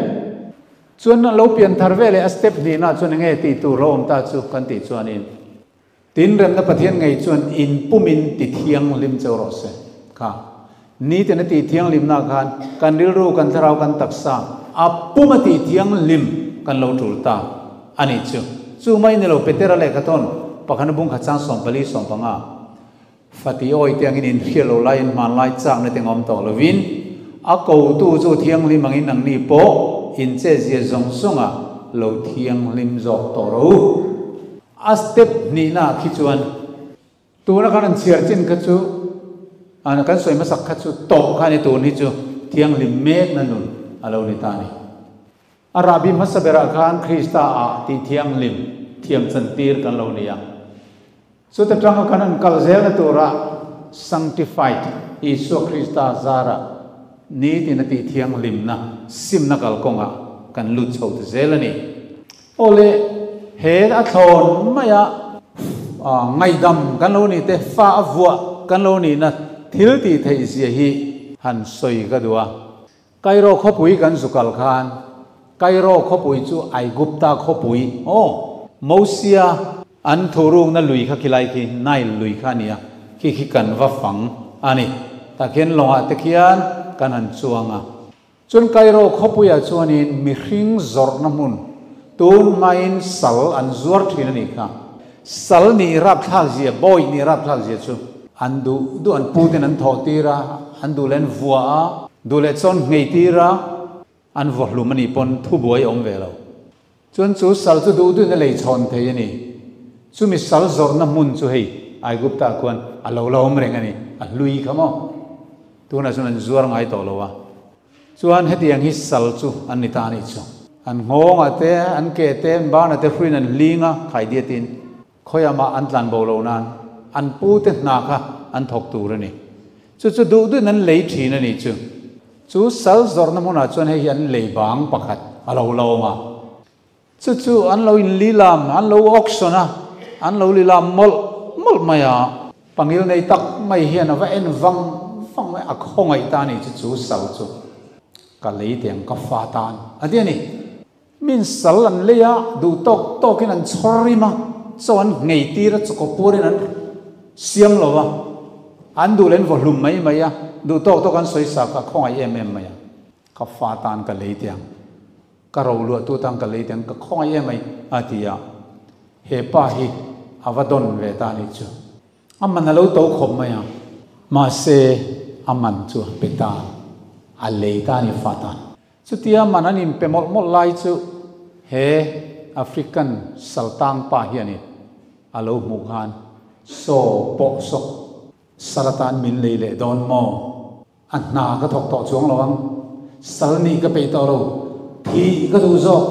Chuan a lo pian thar ve leh a step hnihna chuan enge tih tur lo awm ta chu kan tih chuanin Tin, remna Pathian ngei chuan in pumin ti thianghlim cheu rawh se. Kha niten a tih thianghlimna khan kan rilru, kan thlarau, kan taksa a pum a tih thianghlim kan lo tul ta a nih chu. Chu mai ni lo, Petera lehkhathawn pakhat bung khat chang 14 15 Fati awi te angin inhriat lo laiin hmanlai chakna te ngawm tawh lovin a kotu chu thianghlim angin nangni pawh inchetzia zawng zawnga lo thianghlim zawk tawh rawh u. A step hnihna khi chuan tuna kan han chhiar chin kha chu kan sawi hmasak kha chu tawh kha a ni tun hi chu thianghlim mekna nun a lo ni ta a ni. A rahbi hmasa berah khan Krista ah tih thianghlim thiam chantir kan lo ni a. Chuta tanga kan han kal zelna tura sanctified Isua Krista zara nitin a tih thianghlimna simna kalkawngah kan lut chho ta zel a ni. Awle, he a thlawn maia ngaihdam kan lo nih te, fa a vuah kan lo nihna thil tih theih zia hi han sawi ka duh a. Cairo khawpui kan zu kal khan, Cairo khawpui chu Aigupta khawpui, aw, Mosia an thurukna lui kha khilai khi Nile lui kha a ni a, khi khi kan va fang a ni. Tah khian lawngah te khian kan han chuang a. Chuan Cairo khawpuiah chuanin mihring zawrhna hmun, tun hmain sal an zuar thin a nih kha. Sal nih rapthlak zia, bawi nih rapthlak zia chu an duh duh an puten an thawh tir a, an duh leh an vua a, duh leh chuan nghei tir a, an vaw hlum a nih pawn thubuai a awm ve lo. Chuan chu sal chu duh duhin a lei chhawn thei a ni. Chumi sal zawrhna hmun chu hei Aigupta khuan a lo la awm reng a ni, a hlui kha maw? Tunah chuan an zuar ngai tawh lo a. Chuan hetiang hi sal chu an ni ta a nih chu. An nghawngah te, an ke te, an banah te hruiin an hling a, khaidiatin khawiah mah an tlan bo lo nan an pute hna kha an thawk tur a ni. Chu chu duh duhin an lei thin a nih chu. Chu sal zawrhna hmunah chuan hei hi an lei bang pakhat a lo la awm a. Chu chu an lo inlilam, an lo auction a, an lo lilam mawlh mawlh mai a. Pangil nei tak mai hian a va en vang vang mai a, khawngaih ta a nih chu chu sal chu ka lei teh ang ka fa tan a ti a ni. Min sal an lei a, duh tawk tawkin an chhawr rim a, chaw an nghei tir a, chawkaw puarin an siam lo a, an duh leh an vaw hlum mai mai a, duh tawk tawk an sawi sak a, khawngaih em em mai a, ka fa tan ka lei teh ang. Ka ro luah tu tan ka lei teng ka khawngaih em mai a ti a, he pa hi a va dawn ve ta nih chu. A man a lo to khawp mai a, mahse a man chu a pe ta, a lei ta a ni fa tan. Chutia man an inpe mawlh mawlh lai chu he African saltang pa hianin a lo hmuh khan saw pawh saw sal atan min lei leh dawn maw? A hna ka thawk tawh chuang lo ang, sal nih ka peih tawh lo, thih ka duh zawk,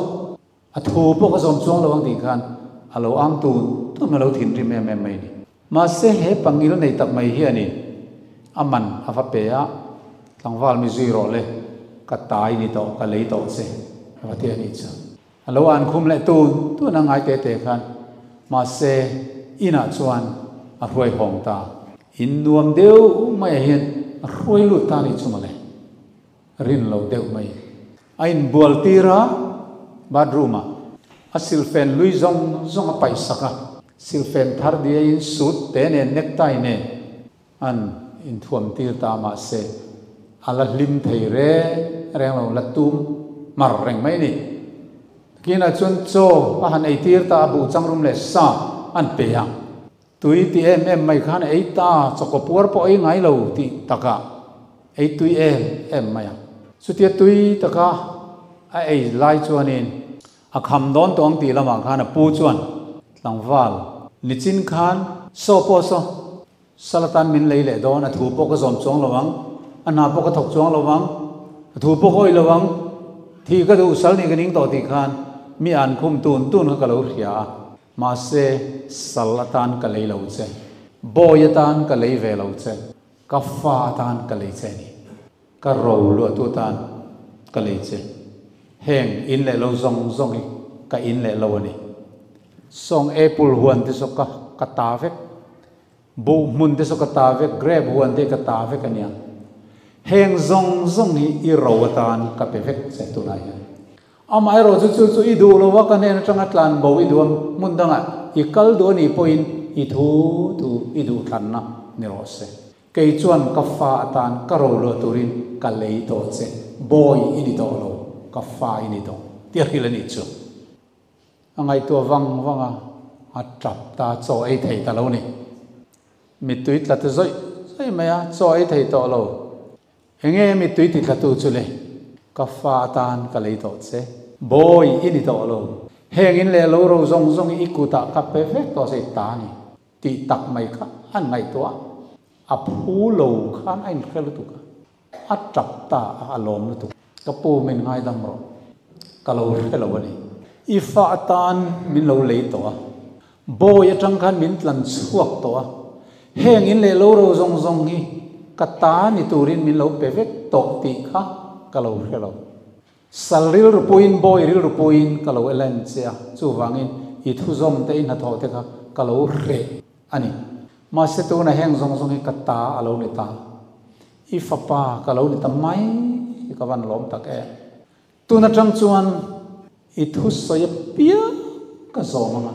a thu pawh ka zawm chuang lo ang tih khan a lo ang tun tun a lo thinrim em em mai a ni. Mahse he pangil nei tak mai hianin a man a va pe a, tlangval mi zui rawh le, ka tai ni tawh, ka lei tawh che a va ti a nih chu. A lo an khum leh tun tun a ngai te te khan mahse inah chuan a hruai hawng ta. In nuam deuh maiah hian a hruai lut ta a nih chu mawle. Rin lo deuh mai. A inbual tir a, bathroom ah a silfen lui zawng zawng a paih sak a, silfen thar diaiin suit te nen necktie nen an inthuam tir ta mahse a la hlim thei reng reng lo, la tum mar reng mai a ni. Kinah chuan chaw a han ei tir ta a, buh changrum leh sa an pe a. Tui ti em em mai khan ei ta, chawkaw puar pawh ei ngai lo tih takah ei tui em em mai a. Chutia tui taka a ei lai chuanin a kham dawn tawh ang tih lamah khan a pu chuan tlangval nichin khan saw pawh saw Salatan min lei leh dawn, a thu pawh ka zawm chuang lo ang, a hna pawh ka thawk chuang lo ang, a thu pawh ka awih lo ang, thih ka duh sal nih ka ning tawh tih khan mi an khum tun tun kha ka lo hria a. Mahse, sal atan ka lei lo che, bawi atan ka lei ve lo che, ka fa atan ka lei che a ni. Ka ro luahtu atan ka lei che. Heng in leh lo zawng zawng hi ka in leh lo a ni. Sawng apple huan te saw ka ka ta vek, buh hmun te saw ka ta vek, grape huan te hi ka ta vek a nia. Heng zawng zawng hi i ro atan ka pe vek che tunah hian. Amaherawh chu chu chu i duh lo a, ka hnen atanga tlan bo i duh a, hmun dangah i kal duh a nih pawhin i thu thu i duh thlanna ni rawh se. Kei chuan ka fa atan ka ro luah turin ka lei tawh che, bawi i ni tawh lo, ka fa i ni tawh tia hrilh a nih chu. A ngaihtuah vang vang a, a tap ta, chaw ei thei ta lo ni. Mittui tla ta zawih zawih mai a, chaw ei thei tawh lo. Enge mittui ti thlatu chu le? Ka fa atan ka lei tawh che. Bawi i ni tawh lo. Heng in leh lo ro zawng zawng i kutah ka pe vek tawh che i ta ni. Tih tak mai kha an ngaihtuah. A phu lo khan a inhre lutuk a. A tap ta a, a lawm lutuk. Ka pu min ngaidam rawh. Ka lo hre lo a ni. I fa atan min lo lei tawh a. Bawi atang khan min tlan chhuak tawh a, heng in leh lo ro zawng zawng hi ka ta ni turin min lo pe vek tawh tih kha ka lo hre lo. Sal rilru puiin bawi rilru puiin ka lo elen che a, chuvangin i thuzawm te i hnathawh te kha ka lo hreh a ni. Mahse tuna heng zawng zawng hi ka ta a lo ni ta. I fapa ka lo ni ta mai hi ka van lawm tak em. Tun atang chuan i thusawi apiang ka zawm ang a,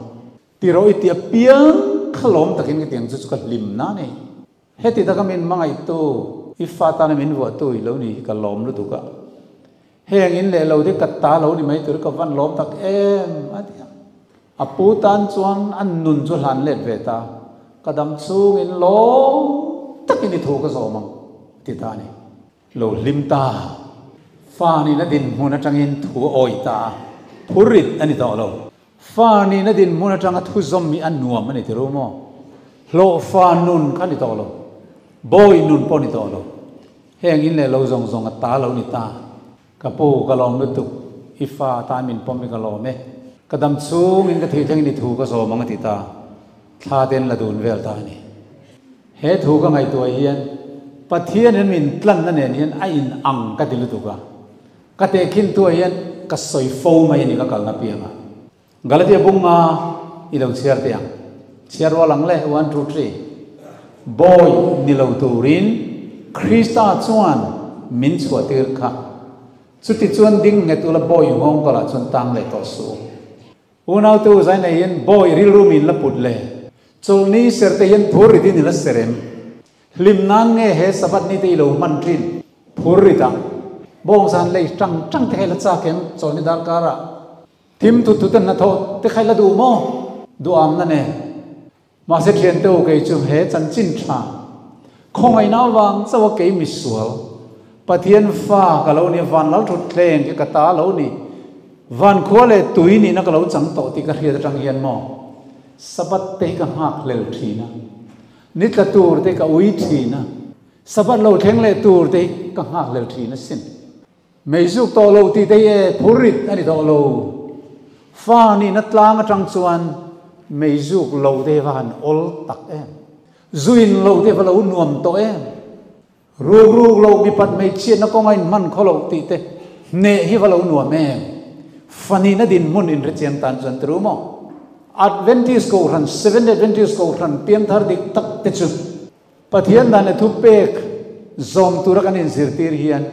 tiraw i ti apiang kha lawm takin ka ti ang chu chu ka hlim na ni. Heti taka min hmangaihtu, i fa tana min vuahtu i lo ni hi ka lawm lutuk a. Heng in leh lo te ka ta lo ni mai tur hi ka van lawm tak em a ti a. A pu tan chuan a nun chu hlan let ve ta, ka dam chungin lawm takin i thu ka zawm ang a ti ta a ni. Lo hlim ta. Fa nihna dinhmun atangin thu a awih ta a, phurrit a ni tawh lo. Fa nihna dinhmun atanga thu zawm hi a nuam a ni ti ru maw? Hlawhfa nun kha ni tawh lo. Bawi nun pawh ni tawh lo. Heng in leh lo zawng zawng a ta lo ni ta. Ka pu, ka lawm lutuk. I fa atan min pawm hi ka lawm e. Ka dam chungin ka thih thlengin i thu ka zawm ang a ti ta. Thla ten la dun vel ta a ni. He thu ka ngaihtuah hian Pathian in min tlanna nen hian a in ang ka ti lutuk a, ka tehkhin tuah hian ka sawi fo mai a ni ka kalna pianga. Galatia bunga i lo chhiar teh ang. Chhiar rual ang le, one, two, three. Bawi ni lo turin Krista chuan min chhuah tir kha. Chuti chuan ding nghet ula bawi nghawng kawlah chuan tang leh tawh suh u. Unau te u zai nei hian bawi rilru min la put le. Chawlhni ser te hian phur rit in i la ser em? Hlim nan nge he Sabbath ni te i lo hman thin? Phur rit ah. Bawng zan lei tang tang te kha i la chak em? Chawlhni darkar ah. Thim thut thut a hnathawh te kha i la duh maw? Duham na nen. Mahse thian te u kei chu he chanchin tha khawngaihna avang chauh a kei misual Pathian fa ka lo ni van lal thut thleng khi ka ta lo ni van khua leh tui nihna ka lo chang tawh tih ka hriat atang hian maw Sabbath te hi ka nghak hlel thin a ni tla tur te hi ka ui thin a Sabbath lo thleng leh tur te hi ka nghak hlel thin asin. Meizuk tawh lo tih te hi e phurrit a ni tawh lo. Fa nihna tlang atang chuan meizuk lo te hi va han awl tak em. Zuin lo te va lo nuam tawh em. Ruk ruk lo mipat hmeichhiatna kawnga inhman khaw loh tih te hneh hi va lo nuam em. Fa nihna dinhmun inhrechiang tan chuan ti ru maw? Adventist Kohhran, Seventh Adventist Kohhran piangthar dik tak te chu Pathian dan leh thupek zawm tura kan inzirtir hian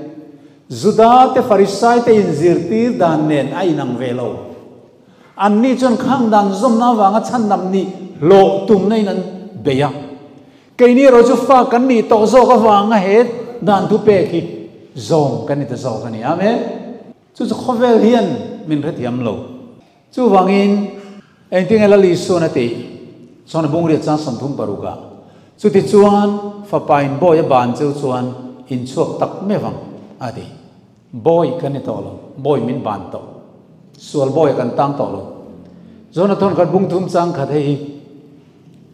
Juda te Farisai te inzirtir dan nen a inang ve lo. Anni chuan khang dan zawmna avanga chhandam nih hlawh tumna in an bei a. Keini erawh chu fa kan nih tawh zawk avanga he dan thu pek hi zawm kan ni ta zawk a ni. Amen. Chu chu khawvel hian min hrethiam lo. Chuvangin engtinge Lal Isuan a tih? Chuan a bungriat chang 36 ah, Chutichuan fapa in bawi a ban cheu chuan in chhuak tak meuh ang, a ti. Bawi kan ni tawh lo, bawi min ban tawh. Sual bawi kan tang tawh lo. Jonathan khat bung thum chang khat hei hi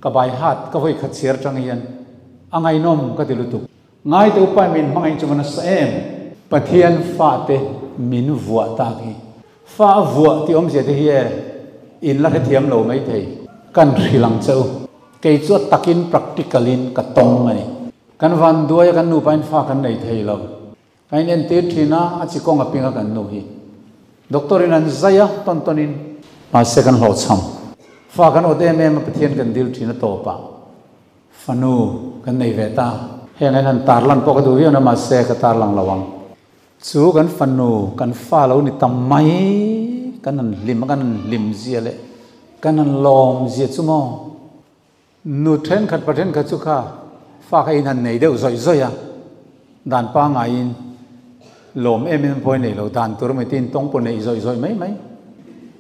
ka bai hat ka vawi khat chhiar tang hian a ngaihnawm ka ti lutuk. Ngai te upa min hmangaih chu va nasa em. Pathian fate min vuah tak hi. Fa a vuah tih awmzia te hi e in la hrethiam lo mai thei. Kan hrilh ang che u. Kei chu a takin practical in ka tawng a ni. Kan van duai a kan nupa in fa kan nei thei lo. Kan in entir thin a, a chi kawng a ping a kan nu hi. Doctor in an zai a, tawn tawn in. Mahse kan hlawhchham. Fa kan awt em em a Pathian kan dil thin a tawp ah fanu kan nei ve ta. Heng hian han tarlan pawh ka duh viau na mahse ka tarlang lo ang. Chu kan fanu kan fa lo ni tam mai kan han hlim a kan han hlim zia leh kan han lawm zia chu maw. Nu thenkhat pa thenkhat chu kha fa kha in han nei deuh zawih zawih a, dan pangaiin lawm em em pawh i nei lo, dan tur mai tiin tawng pawh neih zawih zawih mai mai.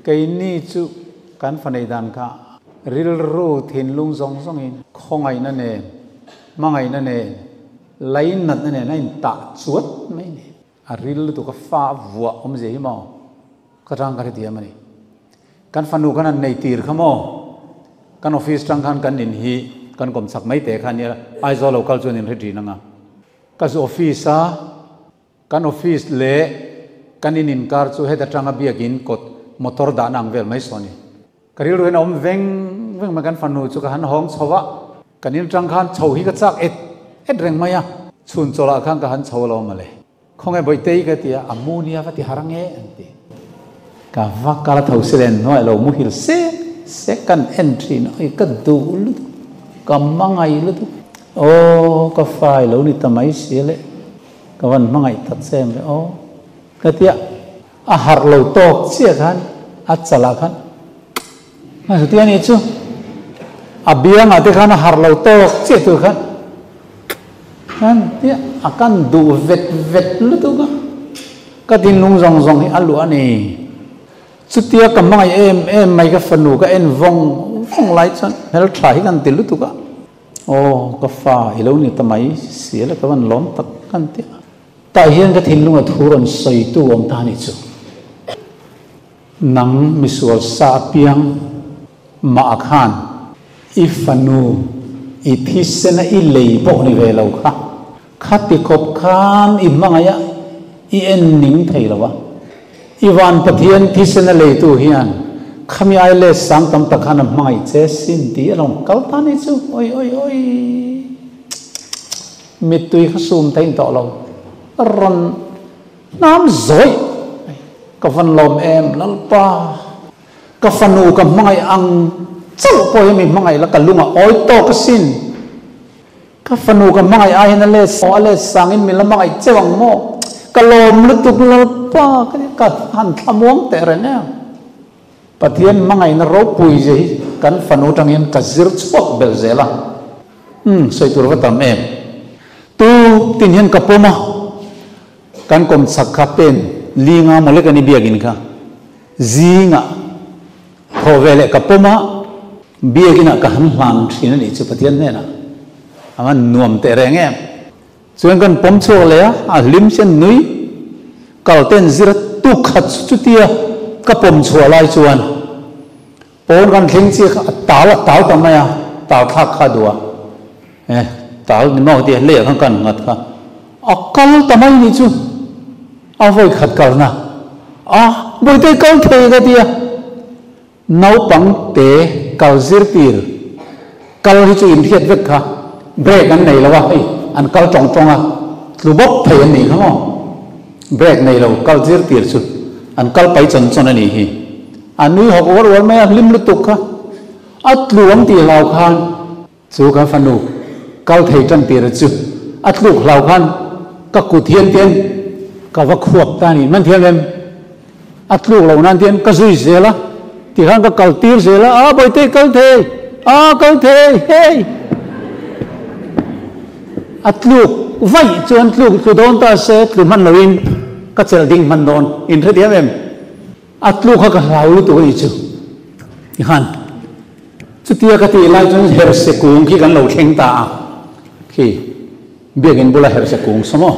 Keini chu kan fa neih dan kha rilru thinlung zawng zawngin khawngaihna nen, hmangaihna nen, lainatna nen a intah chuat mai ni. A ril lutuk a fa a vuah awmzia hi maw ka tang ka hrethiam a ni. Kan fanu khan an nei tir kha maw kan office tang khan kan in hi kan kawm chak mai te kha nia Aizawl lo kal chuan in hre thin anga ka zu office a kan office leh kan in inkar chu heta tanga biakin kawt motor dahna ang vel mai saw ni. Ka rilru hian a awm veng veng mai, kan fanu chu ka han hawng chho a, kan in atang khan chho hi ka chak et et reng mai a, chhun chawlh ah khan ka han chho alo mawle, khawnge Bawitei ka ti a, a mu nia va ti har ange an ti. Ka va kal a tho si len hnuai lo muhil sek sek kan en thin a, oi ka duh lutuk, ka hmangaih lutuk, aw ka fa i lo ni ta mai si le, ka van hmangaih tak che em le aw ka ti a. A harh lo tawk chiah khan a chalah khan hmasa tih a nih chu. A biangah te khan a harh lo tawk chiah tur khan khan tia a kan duh vet vet lutuk a. Ka thinlung zawng zawng hi a luah a ni. Chutia ka hmangaih em em mai ka fanu ka en vawng vawng lai chuan hmeltha hi kan ti lutuk a. Aw ka fa i lo ni ta mai si a la ka van lawm tak kan ti a. Tah hian ka thinlunga thu rawn sawitu awm ta ni chu, Nang misual sa apiang mah khan i fanu i thisena i lei pawh ni ve lo kha, khati khawp khan i hmangaih a, i en ning thei lo a. I van Pathian thisena leitu hian khami ai let sang tam tak khan a hmangaih che sin tih a lo kal ta ni chu, oi oi oi. Mittui kha sum ta in tawh lo. Rawn hnam zawih mai. Ka van lawm em Lalpa. Ka fanu ka hmangaih ang chauh pawh hi mi hmangaih la ka lung a awi tawk asin. Ka fanu ka hmangaih ai hian a let a let sang in min la hmangaih cheu ang maw. Ka lawm lutuk Lalpa ka ti ka han thlamuang teh reng em. Pathian hmangaihna ropui zia hi kan fanu atang hian ka zir chhuak belh zel a. Umm, sawi tur va tam em. Tu tin hian ka pawm a, kan kawm chak kha pen li nga maw lek a ni biakin kha. Zingah thawh ve leh ka pawm a, biakinah ka han hlan thin a nih chu Pathian hnenah. A van nuam teh reng em. Chuan kan pawm chhuak leh a, a hlim sen nui kal ten zir tuk khat chu chutia ka pawm chhuah lai chuan pawn kan thleng chiah kha a tal a tal ta mai a, tal thlak kha a duh a, e tal ni maw tia leiah khan kan nghat kha a kal ta mai nih chu a vawi khat kalna a bawihte kal thei ka tia. Naupang te kal zirtir kal hi chu inhriat vek kha, break an nei lo a, hei an kal tawng tawng a, tlu bawp thei an nih kha maw? Break nei lo kal zirtir chu an kal pai chawn chawn a nih hi. A nui hawk uar uar mai a, hlim lutuk kha. A tlu ang tih hlau khan chu ka fanu kal thei tan tir chu a tluk hlau khan ka kut hian tian ka va khuap ta a ni. Man thiam em? A tluk loh nan tian ka zui zel a, tikhan ka kal tir zel a, a Bawihte kal thei, a kal thei, hei! A tluk vaih chuan tluk tlu dawn ta se tlu hman loin ka chelh ding hman dawn. In hrethiam em? A tluk kha ka hlau lutuk a nih chu. Tikhan chutia ka tih lai chuan herse kung khi kan lo thleng ta a, khi biakinn bula herse kung saw maw?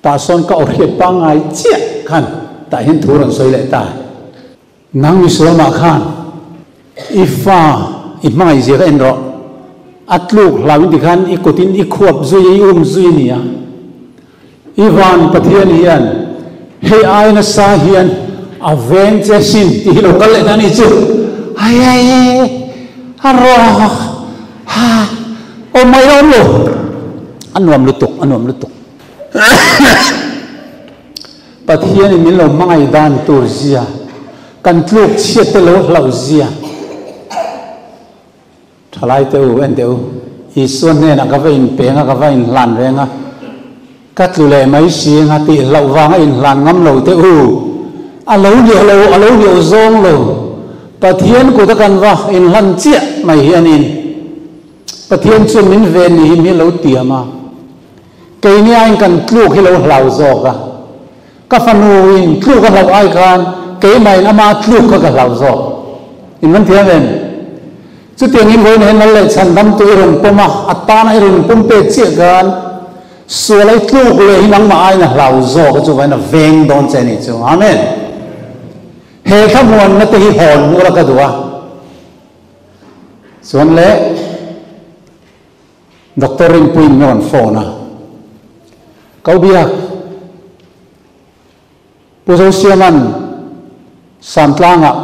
Tah sawn ka aw hriat pangngai chiah khan tah hian thu rawn sawi leh ta. Nang misual mah khan i fa i hmangaih zia kha en rawh. A tluk hlau in tikhan i kut in i khuap zui a, i um zui a nia. I van Pathian hian hei ai nasa hian a veng che sin tih hi lo kal leh ta a ni chu. Ai ai a rawh ha awm mai awm lo. A nuam lutuk, a nuam lutuk. Pathianin min lo hmangaih dan tur zia, kan tluk chhiat te lo hlauh zia. Thalai te u, en teh u, Isua hnenah ka va inpeng a, ka va inhlan reng a, ka tlu leh mai si anga tih hlauh vanga inhlan ngam lo te u, a lo liau lo, a lo liau zawng lo, Pathian kut a kan va inhlan chiah mai hianin Pathian chuan min ven ni hi min lo tiam a. Keini aiin kan tluk hi lo hlau zawk a, ka fanuin tluk a hlauh ai khan keimahin ama tluk kha ka hlau zawk. In man thiam em? Chutiangin vawiin hian lal leh chhandamtu i rawn pawm a, a tana i rawn pum pek chiah khan sual a i tluk leh hi nangmah aiin a hlau zawk a, chuvangin a veng dawn che a nih chu. Amen. He thlamuanna te hi hawn hmur a ka duh a. Chuan le. Doctor Rinpuiin min rawn phone a, Kau biak, Pu Zosiama'n Santlangah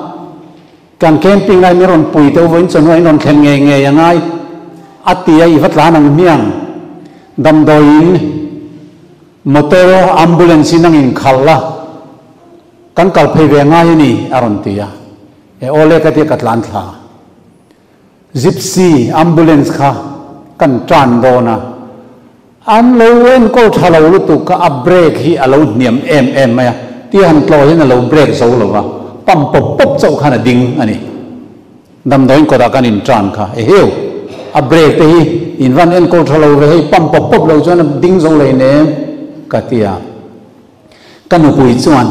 kan camping lai min rawn pui teuh vawiin chawhnu a in rawn thlen ngei ngei a ngai a ti a, i va tlan ang hmiang, damdawiin motor ambulance in ang inkhalh a, kan kal phei ve ngai a ni a rawn ti a, e awle ka tia ka tlan thla. Gypsy ambulance kha kan tan dawn a, an lo enkawl tha lo lutuk kha a brake hi a lo hniam em em mai a, tia han tlawh hian a lo brake zo lo va, pump pawp pawp chauh khan a ding a ni. Damdawiin kawtah kan in tan kha, eheu, a brake te hi in van enkawl tha lo ve hei, pump pawp pawp lo chuan a ding zo lei nem ka ti a. Ka nupui chuan,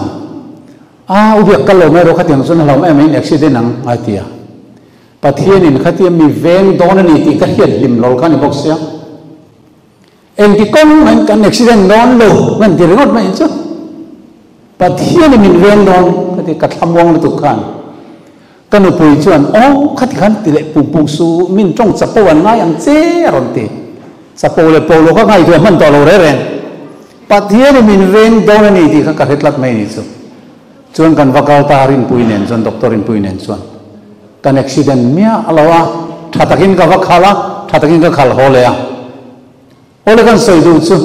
A, u biak kal lo mai rawh khatiang chuan a hlauhawm em em in accident ang a ti a. Pathianin khatia mi veng dawn a ni tih ka hriat hlim lawlh kha a ni bawk sia. Engti kawng mahin kan accident dawn lo kan ti ringawt mai chu. Pathianin min veng dawn ka ti ka thlamuang lutuk khan. Ka nupui chuan aw khati khan ti leh pung pung su min tawng chapo an ngai ang che a rawn ti. Chapo leh pawh lo kha ngaihtuah hman tawh lo reng reng. Pathianin min veng dawn a ni tih kha ka hre tlat mai a ni chu. Chuan kan va kal ta Rinpui nen chuan Doctor Rinpui nen chuan kan accident miah lo a, tha takin ka va khal a, tha takin ka khal haw leh a. Awle kan sawi duh chu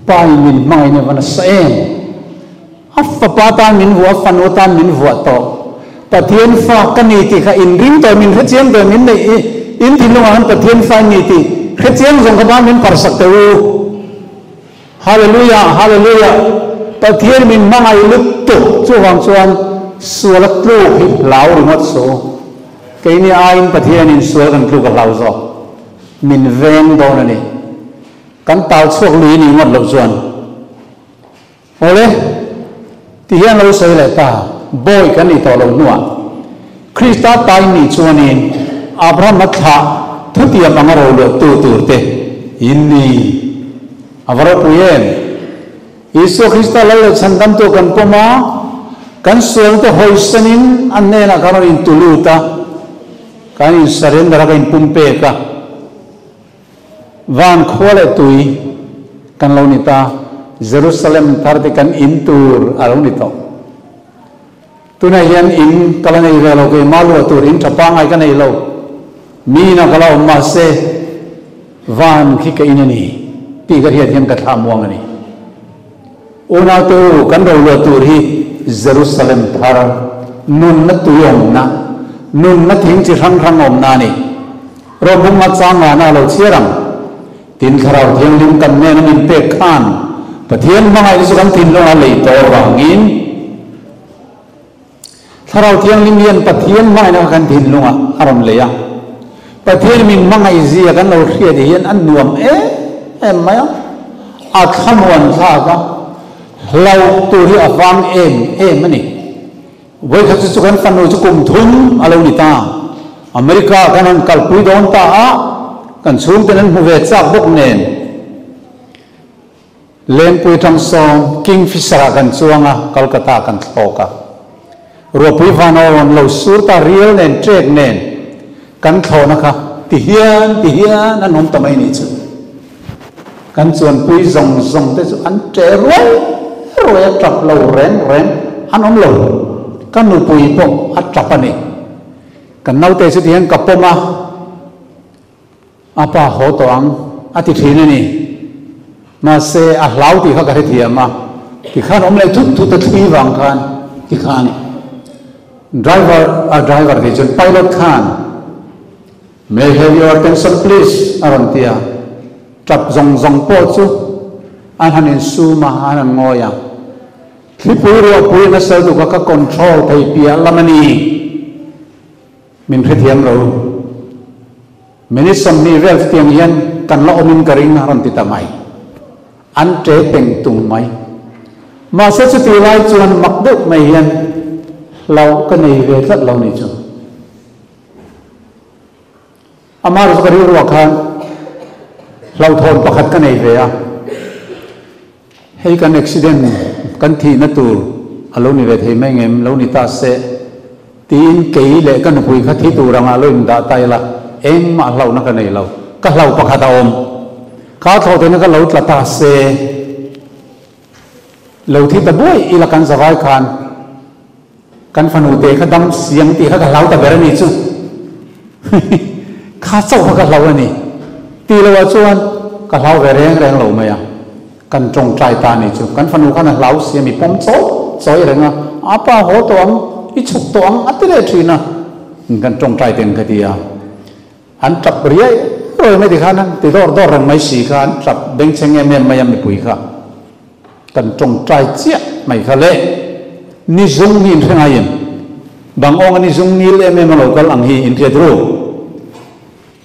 pa in min hmangaih in a va nasa em. A fapa tan min vuah, a fanu tan min vuah tawh. Pathian fa ka ni tih kha in ring tawh, min hrechiang tawh, min neih i in thinlungah khan Pathian fa in ni tih hrechiang zawng kha ba min parsak teh u. Hallelujah Hallelujah Pathian min hmangaih lutuk chuvang chuan sual a tluk hi hlau ringawt su. Keini aiin Pathianin sual kan tluk a hlau zawk. Min veng dawn a ni. Kan tal chhuak lui ni ngawt loh chuan. Awle, ti hian lo sawi leh ta, bawi kan nih tawh loh hnuah Krista tain nih chuanin Abraham a thlah thutiam anga roluahtu turte in ni. A va ropui em! Isua Krista lal leh chhandamtu kan pawm a, kan sualte hawisanin a hnenah kan rawn intulut a, kan in-surrender a, kan inpumpek a. Van khua leh tui kan lo ni ta, Jerusalem thar te kan in tur a lo ni tawh. Tunah hian in ka la nei ve lo, keimah luah tur in tha pangngai ka nei lo. Mi inah ka la awm mahse van khi ka in a ni tih ka hriat hian ka thlah muang a ni. Unaute u, kan roluah tur hi Jerusalem thar, nunna tui awmna, nunna thing chi hrang hrang awmna a ni. Rawhbumna changana a lo chhiar ang. Tin, Thlarau Thianghlim kan nen a min pek khan Pathian hmangaihna chu kan thinlung a lei tawh avangin Thlarau Thianghlim hian Pathian hmangaihna kha kan thinlungah a rawn lei a. Pathian min hmangaih zia kan lo hriat hian a nuam em em mai a, a thlamuan thlak a, hlauh tur hi a vang em em a ni. Vawikhat chu chu kan fanu chu kum thum a lo ni ta. America kan han kalpui dawn ta a, kan chhungten an hmu ve chak bawk nen. Lengpui tang sawn Kingfisher ah kan chuang a, Kolkata kan thlawk a. Ruahpui vanawn lo sur ta rial nen trek nen kan thlawhna kha ti hian ti hian an awm ta mai nih chu. Kan chuanpui zawng zawng te chu an ṭeh ruai ruai a, ṭap lo reng reng an awm lo. Ka nupui pawh a ṭap a ni. Kan naute chu ti hian ka pawm a. A pa haw tawh ang, a ti thin a ni. Mahse, a hlau tih kha ka hrethiam a, tikhan awm leh thut thut a thli vang khan tikhan driver, a driver tih chuan pilot khan May I have your attention please? a rawn ti a, tap zawng zawng pawh chu an han insum a, an han ngawi a. Thlipui ruahpui nasa lutuk a ka control thei piah lam a ni. Min hrethiam lo. Minute 20 vel chutiang hian kan la awmin ka ring a rawn ti ta mai. An ṭe peng tung mai. Mahse chuti lai chuan mak deuh mai hian hlauh ka nei ve tlat lo ni chu. Amah erawh chu ka rilruah khan hlauhthawn pakhat ka nei ve a. Hei kan accident kan thihna tur a lo ni ve thei mai ngem lo ni ta se tiin kei leh ka nupui kha thi tur anga lo indah ta ila engmah hlauhna ka nei lo, ka hlau pakhat a awm. Kha thlawhtheihna kha lo tla ta se lo thi ta buai ila kan zavai khan kan fanu te kha dam siam tih kha ka hlau ta ber a ni chu. Kha chauh kha ka hlau a ni tih loah chuan ka hlau ve reng reng lo mai a. Kan tawngtai ta ni chu kan fanu khan a hlau si a, mi pawm chawi chawi reng a, a pa haw tawh ang, i chhuk tawh ang a ti leh thin a, kan tawngtai teng ka ti a, an tap riai ruai mai tikhan an ti dawr dawr reng mai si kha an tap bengchheng em em mai a mipui kha kan tawngtai chiah mai kha le ni zung hi inhre ngai em? Bang awnga ni zung ngil em em a lo kal ang hi inhriat ru.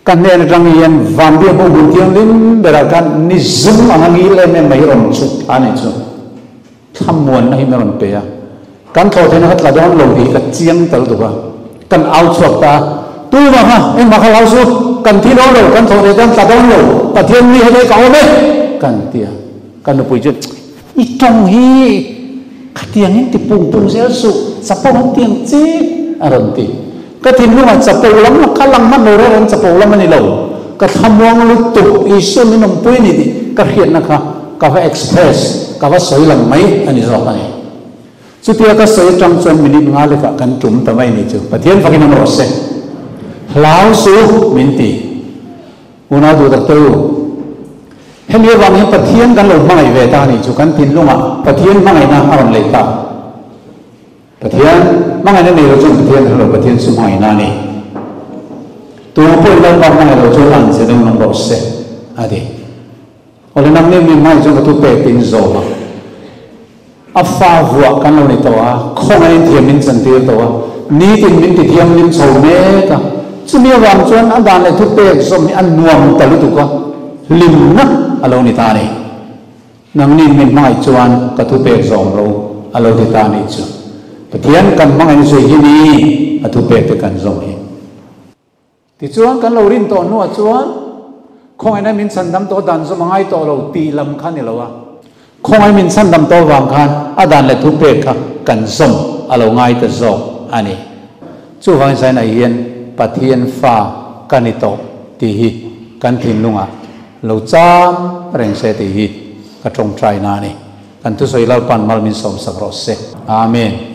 Ka hnen atang hian Vanbiak pawh hmun thianghlim berah khan ni zum anga ngil em em mai rawn chhuk thla nih chu thlamuanna hi min rawn pe a. Kan thlawh theihna kha tla dawn lo tih hi ka chiang tal tuk a. Kan au chhuak ta a, Tumah kha engmah kha hlau su, kan thi dawn lo, kan thlawh theih chuan tla dawn lo, Pathian mi helai ka awm e, kan ti a. Ka nupui chuan, I tawng hi khatiangin ti pung pung zel suh, chapo an ti ang che, a rawn ti. Ka thinlungah chapo lam la ka lang hman lo reng reng chapo lam a ni lo. Ka thlamuang lutuk, Isua min awmpui a ni tih ka hriatna kha ka va express, ka va sawi lang mai a ni zawk a ni. Chutia ka sawi atang chuan minute nga lekah kan tum ta mai a ni chu. Pathian fakin awm rawh se. Hlau suh min ti. Unau duh tak te u, hemi avang hian Pathian kan lo hmangaih ve ta a nih chu, kan thinlungah Pathian hmangaihna a rawn lei ta. Pathian hmangaihna nei lo chuan Pathian hre lo, Pathian chu hmangaihna a ni. Tu pawhin Lalpa hmangaih lo chuan an che deuh nawm rawh se, a ti. Awle nang nih mi hmangaih chuan ka thu pek tiin zawm a. A fa vuah kan lo ni tawh a, khawngaihin thiam min chantir tawh a, nitin min ti thianghlim chho mek a. Chumi avang chuan a dan leh thupek zawm hi a nuam ta lutuk a, hlimna a lo ni ta a ni. Nangni min hmangaih chuan ka thupek zawm lo a lo ti ta a nih chu. Pathian kan hmangaihna chu hi ni a thupek te kan zawm hi. Tichuan kan lo rin tawh hnuah chuan khawngaihna min chhandam tawh dan zawm a ngai tawh lo tih lam kha ni lo a, khawngaih min chhandam tawh vang khan a dan leh thupek kha kan zawm a lo ngai ta zawk a ni. Chuvangin Zainah hian Pathian fa ka ni tawh tih hi kan thinlungah lo cham reng se tih hi ka tawngtaina a ni. Kan thusawi Lalpan mal min sawmsak rawh se. Amen.